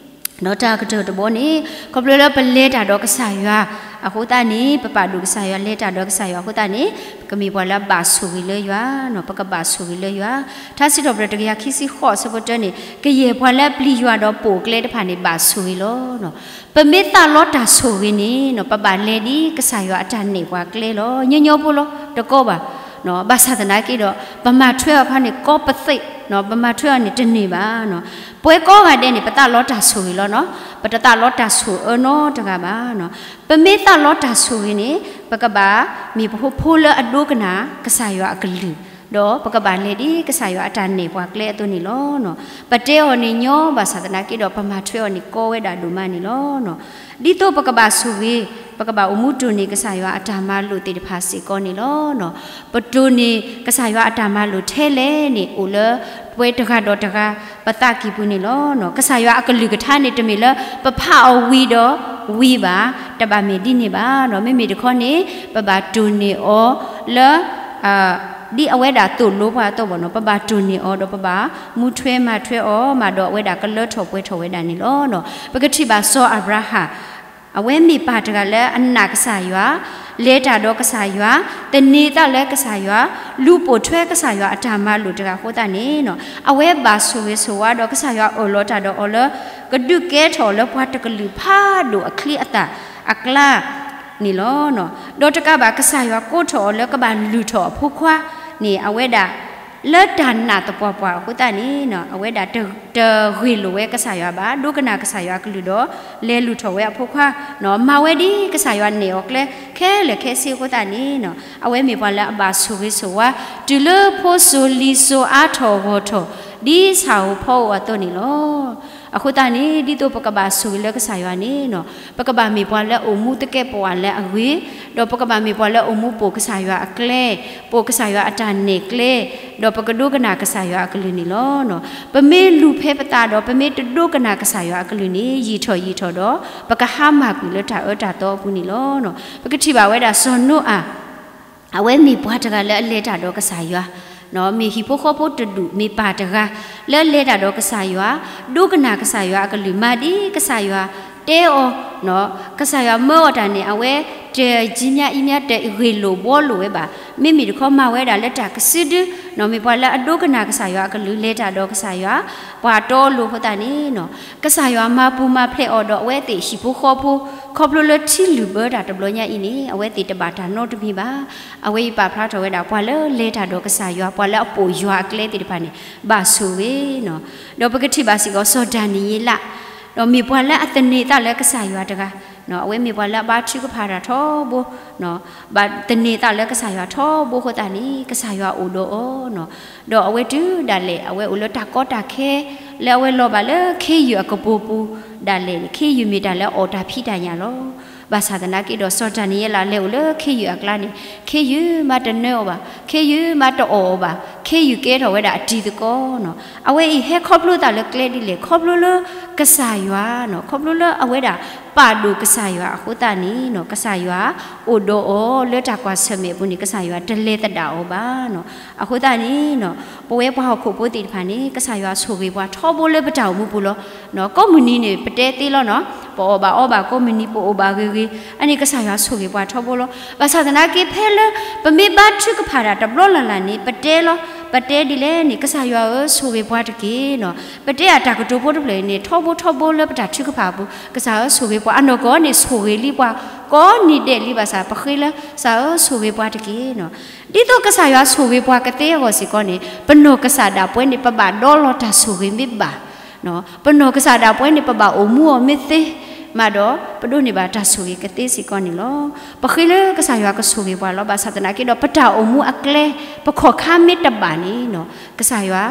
ဒီးတၢ်ကတၢၢ်တဘီန့ၣ် ခီဖျိလၢပလဲၤတၢ်ဒီးကစၢ်ယွၤအဃိသတးန့ၣ် ပပာ်ဒိၣ်ကစၢ်ယွၤ လဲၤတၢ်ဒီးကစၢ်ယွၤအဃိသတးန့ၣ် ပကမ့ၢ်ပှၤလၢအဘၣ်ဆိၣ်ဂ့ၤလၢယွၤ, ပကဘၣ်ဆိၣ်ဂ့ၤလၢယွၤ. ထါစံးထီၣ်ပတြၢၤတကယၤခံဆံဃိး အဆၢဖိတၢန့ၣ် ကယဲၢ်ပှၤလၢပျံၤယွၤဒီးပိာ်အကျဲတဖၣ်န့ၣ် ဘၣ်ဆိၣ်ဂ့ၤလီၤ. ပမ့ၢ်သးလီတၢ်ဆိၣ်ဂ့ၤန့ၣ် ပဘၣ်လဲၤဒ်ကစၢ်ယွၤအတၢ်နဲၣ်ပှၤကျဲလီၤ. ညီညီဖိလီၤ တကီဘၣ်. ဘၣ်ဆၣ်သနာ်က့ဒီး ပမၤထွဲအီၤအခါန့ၣ် ကီပသ့ၣ်, ပမၤထွဲအီၤန့ၣ်တန့ၢ်ဘၣ်. ပဝဲကိးဂၤဒဲးန့ၣ် ပသးလီတၢ်ဆိၣ်ဂ့ၤလီၤနီၤ, ပတသးလီတၢ်ဆိၣ်အၢနီတဂၤဘၣ်. ပမ့ၢ်သးလီတၢ်ဆိၣ်ဂ့ၤန့ၣ် ပကဘၣ်မ့ၢ်ပဖိဖိလၢအဒိကနၣ်ကစၢ်ယွၤအကလုၢ်, ဒီးပကဘၣ်လဲၤဒ်ကစၢ်ယွၤအတၢ်နဲၣ်ပှၤကျဲအသိးန့ၣ်လီၤ. ပတဲအီၤန့ၣ်ညီဘၣ်ဆၣ်သနာ်က့ဒီး ပမၤထွဲအီၤန့ၣ်ကီဝဲဒၣ်ဒိၣ်မးန့ၣ်လီၤ. ဒ်သိးပကဘၣ်ဆိၣ်ဂ့ၤ, ပကဘၣ်အိၣ်မူတိၢ်န့ၢ်ကစၢ်ယွၤအတၢ်မၤလိာ်သ့ၣ်တဖၣ်စ့ၢ်ကီးန့ၣ်လီၤ. ပတိၢ်န့ၢ်ကစၢ်ယွၤအတၢ်မၤလိာ်ထဲလဲၣ်န့ၣ် အိၣ်လၢပဝဲတဂၤဒီးတဂၤ ပသးကံၢ်ပူၤန့ၣ်လီၤ. ကစၢ်ယွၤအကလုၢ်ကထါန့ၣ် တမ့ၢ်လၢပဖးအီၤဝံၤဒီးဝံၤဘၣ်, တဘၣ်မ့ၢ်ဒ်န့ၣ်ဘၣ်. မ့မ့ၢ်တခီန့ၣ် ပဘၣ်တိၢ်န့ၢ်အီၤလၢ ဒ်အဝဲဒၣ်သိၣ်လိပှၤအသိးဘၣ်နီၤ, ပဘၣ်တိၢ်န့ၢ်အီၤဒီးပဘၣ်မူထွဲမၤထွဲအီၤမးဒီး အဝဲဒၣ်ကလၢထီၣ်ပှဲၤထီၣ်ဝဲဒၣ်န့ၣ်လီၤ. ပကထံၣ်ဘၣ်စီၤအၤဘြၤဟၣ် အဝဲမ့ၢ်ပၢ်တဂၤလၢအနာ်ကစၢ်ယွၤ, လဲၤတၢ်ဒီးကစၢ်ယွၤ, သန့ၤသးလၢကစၢ်ယွၤ, လူၤပိာ်ထွဲကစၢ်ယွၤအတၢ်မၤလိာ်တဂၤအဃိသတးန့ၣ် အဝဲဘၣ်ဆိၣ်ဂ့ၤဆိၣ်ဝါဒီး ကစၢ်ယွၤအၢၣ်လီၤတၢ်ဒီးအီၤလၢ ကဒုးကဲထီၣ်အီၤလၢပှၤတကလုာ်ဖးဒိၣ်အချံအသၣ်အကျါ န့ၣ်လီၤ. ဒီးတကးဘၣ် ကစၢ်ယွၤကိးထီၣ်အီၤလၢကဘၣ်လုၢ်ထီၣ်အဖိခွါန့ၣ် အဝဲဒၣ် လၢတၢ်နာ်သပှၢ်ပှၢ်အဃိသတးန့ၣ် အဝဲဒၣ်တဂ့ၢ်လိာ်ဝဲကစၢ်ယွၤဘၣ်, ဒိကနၣ်ကစၢ်ယွၤအကလုၢ်ဒီး လဲၤလုၢ်ထီၣ်ဝဲအဖိခွါ, မၤဝဲဒ်ကစၢ်ယွၤနဲၣ်အီၤကျဲခဲလၢာ်ခဲဆ့အဃိသတးန့ၣ် အဝဲမ့ၢ်ပှၤလၢအဘၣ်ဆိၣ်ဂ့ၤဆိၣ်ဝါ တုၤလၢဖိစိၤလံၤစိၤအါထီၣ်ဂီၢ်ထီၣ် ဒ်ဆၣ်ဧိၤဖီဧိၤအသိးန့ၣ်လီၤ. အဃိသတးန့ၣ် ဒ်သိးပကဘၣ်ဆိၣ်ဂ့ၤလၢကစၢ်ယွၤန့ၣ် ပကဘၣ်မ့ၢ်ပှၤလၢအအိၣ်မူသကဲးပဝးလၢအဂ့ၤ, ဒီးပကဘၣ်မ့ၢ်ပှၤလၢအအိၣ်မူပိာ်ကစၢ်ယွၤအကျဲ, ပိာ်ကစၢ်ယွၤအတၢ်နဲၣ်ကျဲ, ဒီးပကဒိကနၣ်ကစၢ်ယွၤအကလုၢ်န့ၣ်လီၤ. ပမ့ၢ်လူၤဖဲပသးဒီး ပမ့ၢ်တဒိကနၣ်ကစၢ်ယွၤအကလုၢ်န့ၣ် ယံာ်ထီၣ်ယံာ်ထီၣ်ဒီး ပကဟါမၢ်ကွံာ်လၢတၢ်အၢတၢ်သီအပူၤန့ၣ်လီၤ. ပကထံၣ်ဘၣ်ဝဲဒၣ်စီၤနိအၤ အဝဲမ့ၢ်ပှၤတဂၤလၢအလဲၤတၢ်ဒီးကစၢ်ယွၤ, မ့ၢ်ဟံၣ်ဖိဃီဖိတဒူၣ် မ့ၢ်ပၢ်တဂၤ လၢအလဲၤတၢ်ဒီးကစၢ်ယွၤ, ဒိကနၣ်ကစၢ်ယွၤအကလုၢ် မၤဒ်ကစၢ်ယွၤတဲအီၤ, ကစၢ်ယွၤမၢအီၤတၢ်န့ၣ် အဝဲတယံၤညါအံၤညါ တဂ့ၢ်လိာ်ဘှီလိာ်ဝဲဘၣ်. မ့မ့ၢ်တခီ မၤဝဲဒၣ်လၢတၢ်ကစုဒု, မ့ၢ်ပှၤလၢအဒိကနၣ်ကစၢ်ယွၤအကလုၢ် လဲၤတၢ်ဒီးကစၢ်ယွၤ, ပှၤတီလိၤအဃိသတးန့ၣ် ကစၢ်ယွၤမၤပူၤမၤဖျဲးအီၤဒီးအဝဲသ့ၣ်ဟံၣ်ဖိဃီဖိ, ခီဖျိလၢထံလုၢ်ဘၢတၢ်တဘျီညါအံၤန့ၣ် အဝဲသ့ၣ်တဘၣ်တၢ်နီတမံၤဘၣ်. အဝဲအံၤပာ်ဖျါထီၣ်ဝဲဒၣ် ပှၤလၢလဲၤတၢ်ဒီးကစၢ်ယွၤ ပှၤလၢအပိာ်ယွၤအကျဲသ့ၣ်တဖၣ်န့ၣ် ဘၣ်ဆိၣ်ဂ့ၤနီၤ. ဒီးပကထံၣ်ဘၣ်စ့ၢ်ကီး စီၤဒၤနံးယ့လး, ဒီးမ့ၢ်ပှၤလၢအသန့ၤသးလၢကစၢ်ယွၤတဂၤ, အဝဲမ့ၢ်ပှၤလၢအဘါထုကဖၣ်တၢ်ထီဘိ, ဘၣ်သန့ၤသးလၢကစၢ်ယွၤထီဘိအဃိသတးန့ၣ် ကစၢ်ယွၤအိၣ်ဒီးအီၤ, ဒီးအဝဲတုၤဒၣ်လဲာ် အဝဲအိၣ်လၢတၢ်ကီတၢ်ခဲ လၢအဝဲလီၤဘၣ်လၢခ့ယုၢ်အကပိာ်ပူၤဒၣ်လဲာ်န့ၣ် ခ့ယုၢ်မ့ၢ်တၢ်လၢအအီၣ်တၢ်ဖံးတၢ်ညၣ်လီၤ. ဘၣ်ဆၣ်သနာ်က့ဒီး စီၤဒၤနံးယ့လးလဲၤအိၣ်လၢခ့ယုၢ်အကျါန့ၣ် ခ့ယုၢ်မးတနၢအီၤဘၣ်, ခ့ယုၢ်မးတအီၣ်အီၤဘၣ်, ခ့ယုၢ်ကဲထီၣ်ဝဲဒၣ်အတံၤသကိးနီၤ. အဝဲအံၤဟဲခီဖျိသးလၢကျဲဒ်လဲၣ်, ခီဖျိလၢကစၢ်ယွၤနီၤ, ခီဖျိလၢအဝဲဒၣ်ပာ်ဒိၣ်ကစၢ်ယွၤအဃိသတးန့ၣ်နီၤ, ကစၢ်ယွၤအိၣ်ဒီးအီၤလၢတၢ်ကွၢ်ဆၢၣ်မဲာ်အပူၤန့ၣ် ကစၢ်ယွၤတလဲၤသဒၣ်အီၤဘၣ်နီၤ. အဃိသတးန့ၣ်နီၤ, ပဝဲပှၤဟီၣ်ခိၣ်ဖိသ့ၣ်တဖၣ်န့ၣ် ကစၢ်ယွၤဆိၣ်ဂ့ၤပှၤထီဘိလၢပတၢ်အိၣ်မူပူၤလီၤ. ကိးမုၢ်နံၤန့ၣ် ပတဲသ့လီၤနီၤ, ပအီၣ်ဘၣ်အီဘၣ်ကိးမုၢ်နံၤ ပအိၣ်ဘၣ်ဂ့ၤဂ့ၤ, အန့ၣ်ကစၢ်ယွၤဆိၣ်ဂ့ၤပှၤထီဘိလီၤ. ဘၣ်ဆၣ်သနာ်က့ဖဲလၢ ပမ့ၢ်ဘါထုကဖၣ်တၢ်တဘျီလၢ်လၢ်န့ၣ် ပတဲလီၤ, ပတဲဒ်လဲၣ်န့ၣ် ကစၢ်ယွၤဧၢ ဆိၣ်ဂ့ၤပှၤတက့ၢ်နီၤ. ပတဲအတၢ်ကတိၤဖိတဖျၢၣ်အံၤန့ၣ် ထီဘိထီဘိလၢပတၢ်ထုကဖၣ်အပူၤ, ကစၢ်ဧၢ ဆိၣ်ဂ့ၤပှၤ, အနီၢ်ကီၢ်န့ၣ် ဆိၣ်ဂ့ၤလံပှၤ ကိးနံၤဒဲးလံဘၣ်ဆၣ် ပဃ့လၢ ကစၢ်ဧၢ ဆိၣ်ဂ့ၤပှၤတက့ၢ်နီၤ. ဒ်သိးကစၢ်ယွၤဆိၣ်ဂ့ၤပှၤကသ့အဂီၢ်စ့ၢ်ကီးန့ၣ် ပနီၢ်ကစၢ်ဒၣ်ပဝဲန့ၣ် ပဘၣ်ဒီလီၤတၢ်ဆိၣ်ဂ့ၤမ့ၢ်ဘၣ် ပနီၢ်ကစၢ်ဒၣ်ပဝဲန့ၣ် ပဘၣ်အိၣ်မူအီၤမ့ၢ်သ့, မးဒီး ပဒိးန့ၢ်ဘၣ်တၢ်ဆိၣ်ဂ့ၤကသ့စ့ၢ်ကီးန့ၣ်လီၤ. ပဃ့လၢကစၢ်ယွၤကဆိၣ်ဂ့ၤပှၤလီၤ. ဘၣ်ဆၣ်သနာ်က့ဒီး ပတၢ်အိၣ်မူအကျဲ ပခီၣ်ခါမ့ၢ်တဘၣ်န့ၣ်နီၤ, ကစၢ်ယွၤ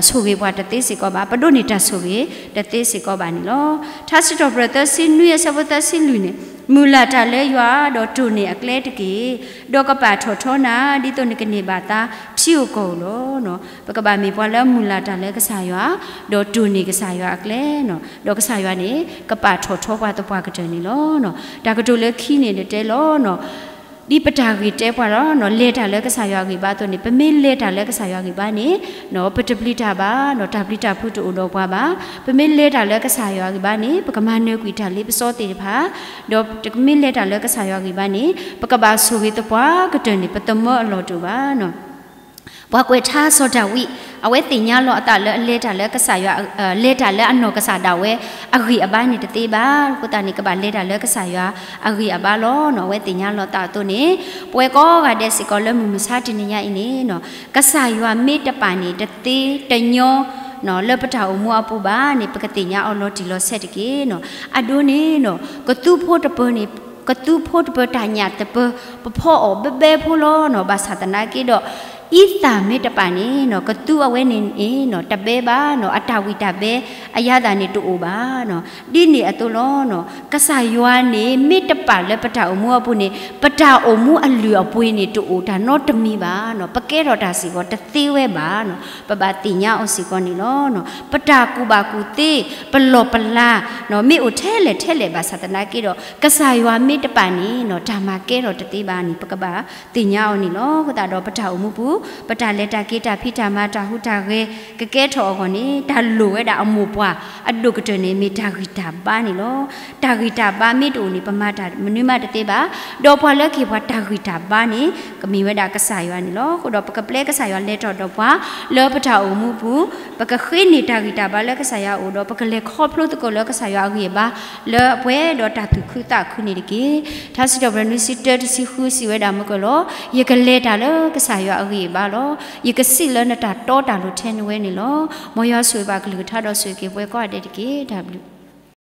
ဆိၣ်ဂ့ၤပှၤတသ့စ့ၢ်ကီးဘၣ်, ပဒိးန့ၢ်တၢ်ဆိၣ်ဂ့ၤတသ့စ့ၢ်ကီးဘၣ်န့ၣ်လီၤ. ထါစံးထီၣ်ပတြၢၤသၢဆံနွံအဆၢဖိသၢဆံလွံၢ်န့ၣ်, မုၢ်လၢ်တၢ်လၢယွၤ ဒီးတိၢ်န့ၢ်အကျဲတက့ၢ်. ဒီးကပာ်ထီၣ်ထီနၤ ဒ်သိးနကန့ၢ်ဘၣ်သါထံဧိၤကီၢ်ဧိၤလီၤ. ပကဘၣ်မ့ၢ်ပှၤလၢမုၢ်လၢ်တၢ်လၢကစၢ်ယွၤ, ဒီးတိၢ်န့ၢ်ကစၢ်ယွၤအကျဲနီၤ, ဒီးကစၢ်ယွၤန့ၣ် ကပာ်ထီၣ်ထီပှၤသပှၢ်ကတၢၢ်န့ၣ်လီၤ. တၢ်ကတိၤလၢခံန့ၣ်တဲလီၤနီၤ, ဒ်ပတၢ်ဂ့ၢ်တဲပှၤလီၤနီၤ, လဲၤတၢ်လၢကစၢ်ယွၤအဂံၢ်ဘါအသိးန့ၣ် ပမ့ၢ်လဲၤတၢ်လၢကစၢ်ယွၤအဂံၢ်ဘါန့ၣ်နီၤ, ပတပျံၤတၢ်ဘၣ်နီၤ, တၢ်ပျံၤတၢ်ဖုးတအိၣ်ဒီးပှၤဘၣ်. ပမ့ၢ်လဲၤတၢ်လၢကစၢ်ယွၤအဂံၢ်ဘါန့ၣ် ပကမၤနၢၤကွံာ်တၢ်လ့ပစီသ့ၣ်တဖၣ်, ဒီးပမ့ၢ်လဲၤတၢ်လၢကစၢ်ယွၤအဂံၢ်ဘါန့ၣ် ပကဘၣ်ဆိၣ်ဂ့ၤသပှၢ်ကတၢၢ်န့ၣ် ပသမၢအလီၢ်တအိၣ်ဘၣ်နီၤ. ပှၤကွဲးထါစီၤဒၤဝံး အဝဲသ့ၣ်ညါလီၤအသးလၢအလဲၤတၢ်လၢကစၢ်ယွၤ, လဲၤတၢ်လၢအနီၢ်ကစၢ်ဒၣ်ဝဲအဂံၢ်အဘါန့ၣ်တသ့ဘၣ်. အဃိသတးန့ၣ် ကဘၣ်လဲၤတၢ်လၢကစၢ်ယွၤအဂံၢ်အဘါလီၤနီၤ. အဝဲသ့ၣ်ညါလီၤအသးအသိးန့ၣ် ပဝဲကိးဂၤဒဲးစ့ၢ်ကီးလၢမုၢ်မဆါတနံၤညါအံၤန့ၣ်နီၤ, ကစၢ်ယွၤမ့ၢ်တပာ်န့ၣ် တသ့တညီ လၢပတၢ်အိၣ်မူအပူၤဘၣ်န့ၣ် ပကသ့ၣ်ညါအီၤလီၤတံၢ်လီၤဆဲးတက့ၢ်နီၤ. အဒိန့ၣ်နီၤ, ကသူဖိတပၢၤန့ၣ်, ကသူဖိတပၢၤတၢ်ညၣ်တပၢၤ ပဖီအီၤဘဲဘဲဖိလီၤနီၤ. ဘၣ်ဆၣ်သနာ်က့ဒီး အံသၣ်မ့ၢ်တပာ်န့ၣ်နီၤ, ကသူအဝဲန့ၣ်န့ၣ်နီၤ တဘဲဘၣ်နီၤ, အတၢ်ဝံၣ်တၢ်ဘဲအယၤသၣ်န့ၣ်တအိၣ်ဘၣ်နီၤ. ဒ်န့ၣ်အသိးလီၤနီၤ, ကစၢ်ယွၤန့ၣ် မ့ၢ်တပာ်လၢပတၢ်အိၣ်မူအပူၤန့ၣ် ပတၢ်အိၣ်မူအလုၢ်အပှ့ၤန့ၣ် တအိၣ်တၢ်နီတမံၤဘၣ်နီၤ. ပကဲထီၣ်တၢ်စ့ၢ်ကီးတသ့ဝဲဘၣ်နီၤ. ပဘၣ်သ့ၣ်ညါအီၤစ့ၢ်ကီးန့ၣ်လီၤ. ပတၢ်ကူၣ်ဘၣ်ကူၣ်သ့ ပလီၢ်ပလၤ မ့ၢ်အိၣ်ထဲလဲၣ်ထဲလဲၣ်ဘၣ်ဆၣ်သနာ်က့ဒီး ကစၢ်ယွၤမ့ၢ်တပာ်န့ၣ်နီၤ တၢ်မၤကဲထီၣ်တသ့ဘၣ်န့ၣ် ပကဘၣ်သ့ၣ်ညါအီၤန့ၣ်လီၤ. အဃိသတးဒီး ပတၢ်အိၣ်မူပူၤ ပတၢ်လဲၤတၢ်က့ၤ တၢ်ဖံးတၢ်မၤ တၢ်ဟူးတၢ်ဂဲၤ ကကဲထီၣ်အဂီၢ်န့ၣ် တၢ်လိၣ်ဝဲဒၣ်အမိၢ်ပှၢ်အဒိၣ်ကတၢၢ်န့ၣ် မ့ၢ်တၢ်ဂံၢ်တၢ်ဘါန့ၣ်လီၤ. တၢ်ဂံၢ်တၢ်ဘါမ့ၢ်တအိၣ်န့ၣ် ပမၤတၢ်မနုၤမးတသ့ဘၣ်. ဒီးပှၤလၢကဟ့ၣ်ပှၤတၢ်ဂံၢ်တၢ်ဘါန့ၣ် ကမ့ၢ်ဝဲဒၣ်ကစၢ်ယွၤန့ၣ်လီၤ. အဃိဒီးပကပျဲကစၢ်ယွၤလဲၤထီၣ်ဒီးပှၤ လၢပတၢ်အိၣ်မူပူၤ ပကဃ့န့ၢ်တၢ်ဂံၢ်တၢ်ဘါလၢကစၢ်ယွၤအအိၣ်ဒီး ပကလဲၤခီဖျိသကိးလၢကစၢ်ယွၤအဂံၢ်အဘါ လၢအပှဲၤဒီးတၢ်သူၣ်ခုသးခုန့ၣ်တက့ၢ်. ထါစံးထီၣ်ပတြၢၤနွံဆံတၢတဆံဃုစံးဝဲဒၣ်မုၢ်ကလီၤ, ယကလဲၤတၢ်လၢကစၢ်ယွၤအဂံၢ်အဘါလီၤ. ယကစံးလၢနတၢ်တီတၢ်လိၤထဲနဝဲန့ၣ်လီၤ. မ်ယွၤဆိၣ်ဂ့ၤဘၣ်ကလုၢ်ကထါဒီးဆိၣ်ဂ့ၤက့ၤပှၤကိးဂၤဒဲးတက့ၢ်. တၢ်ဘျုး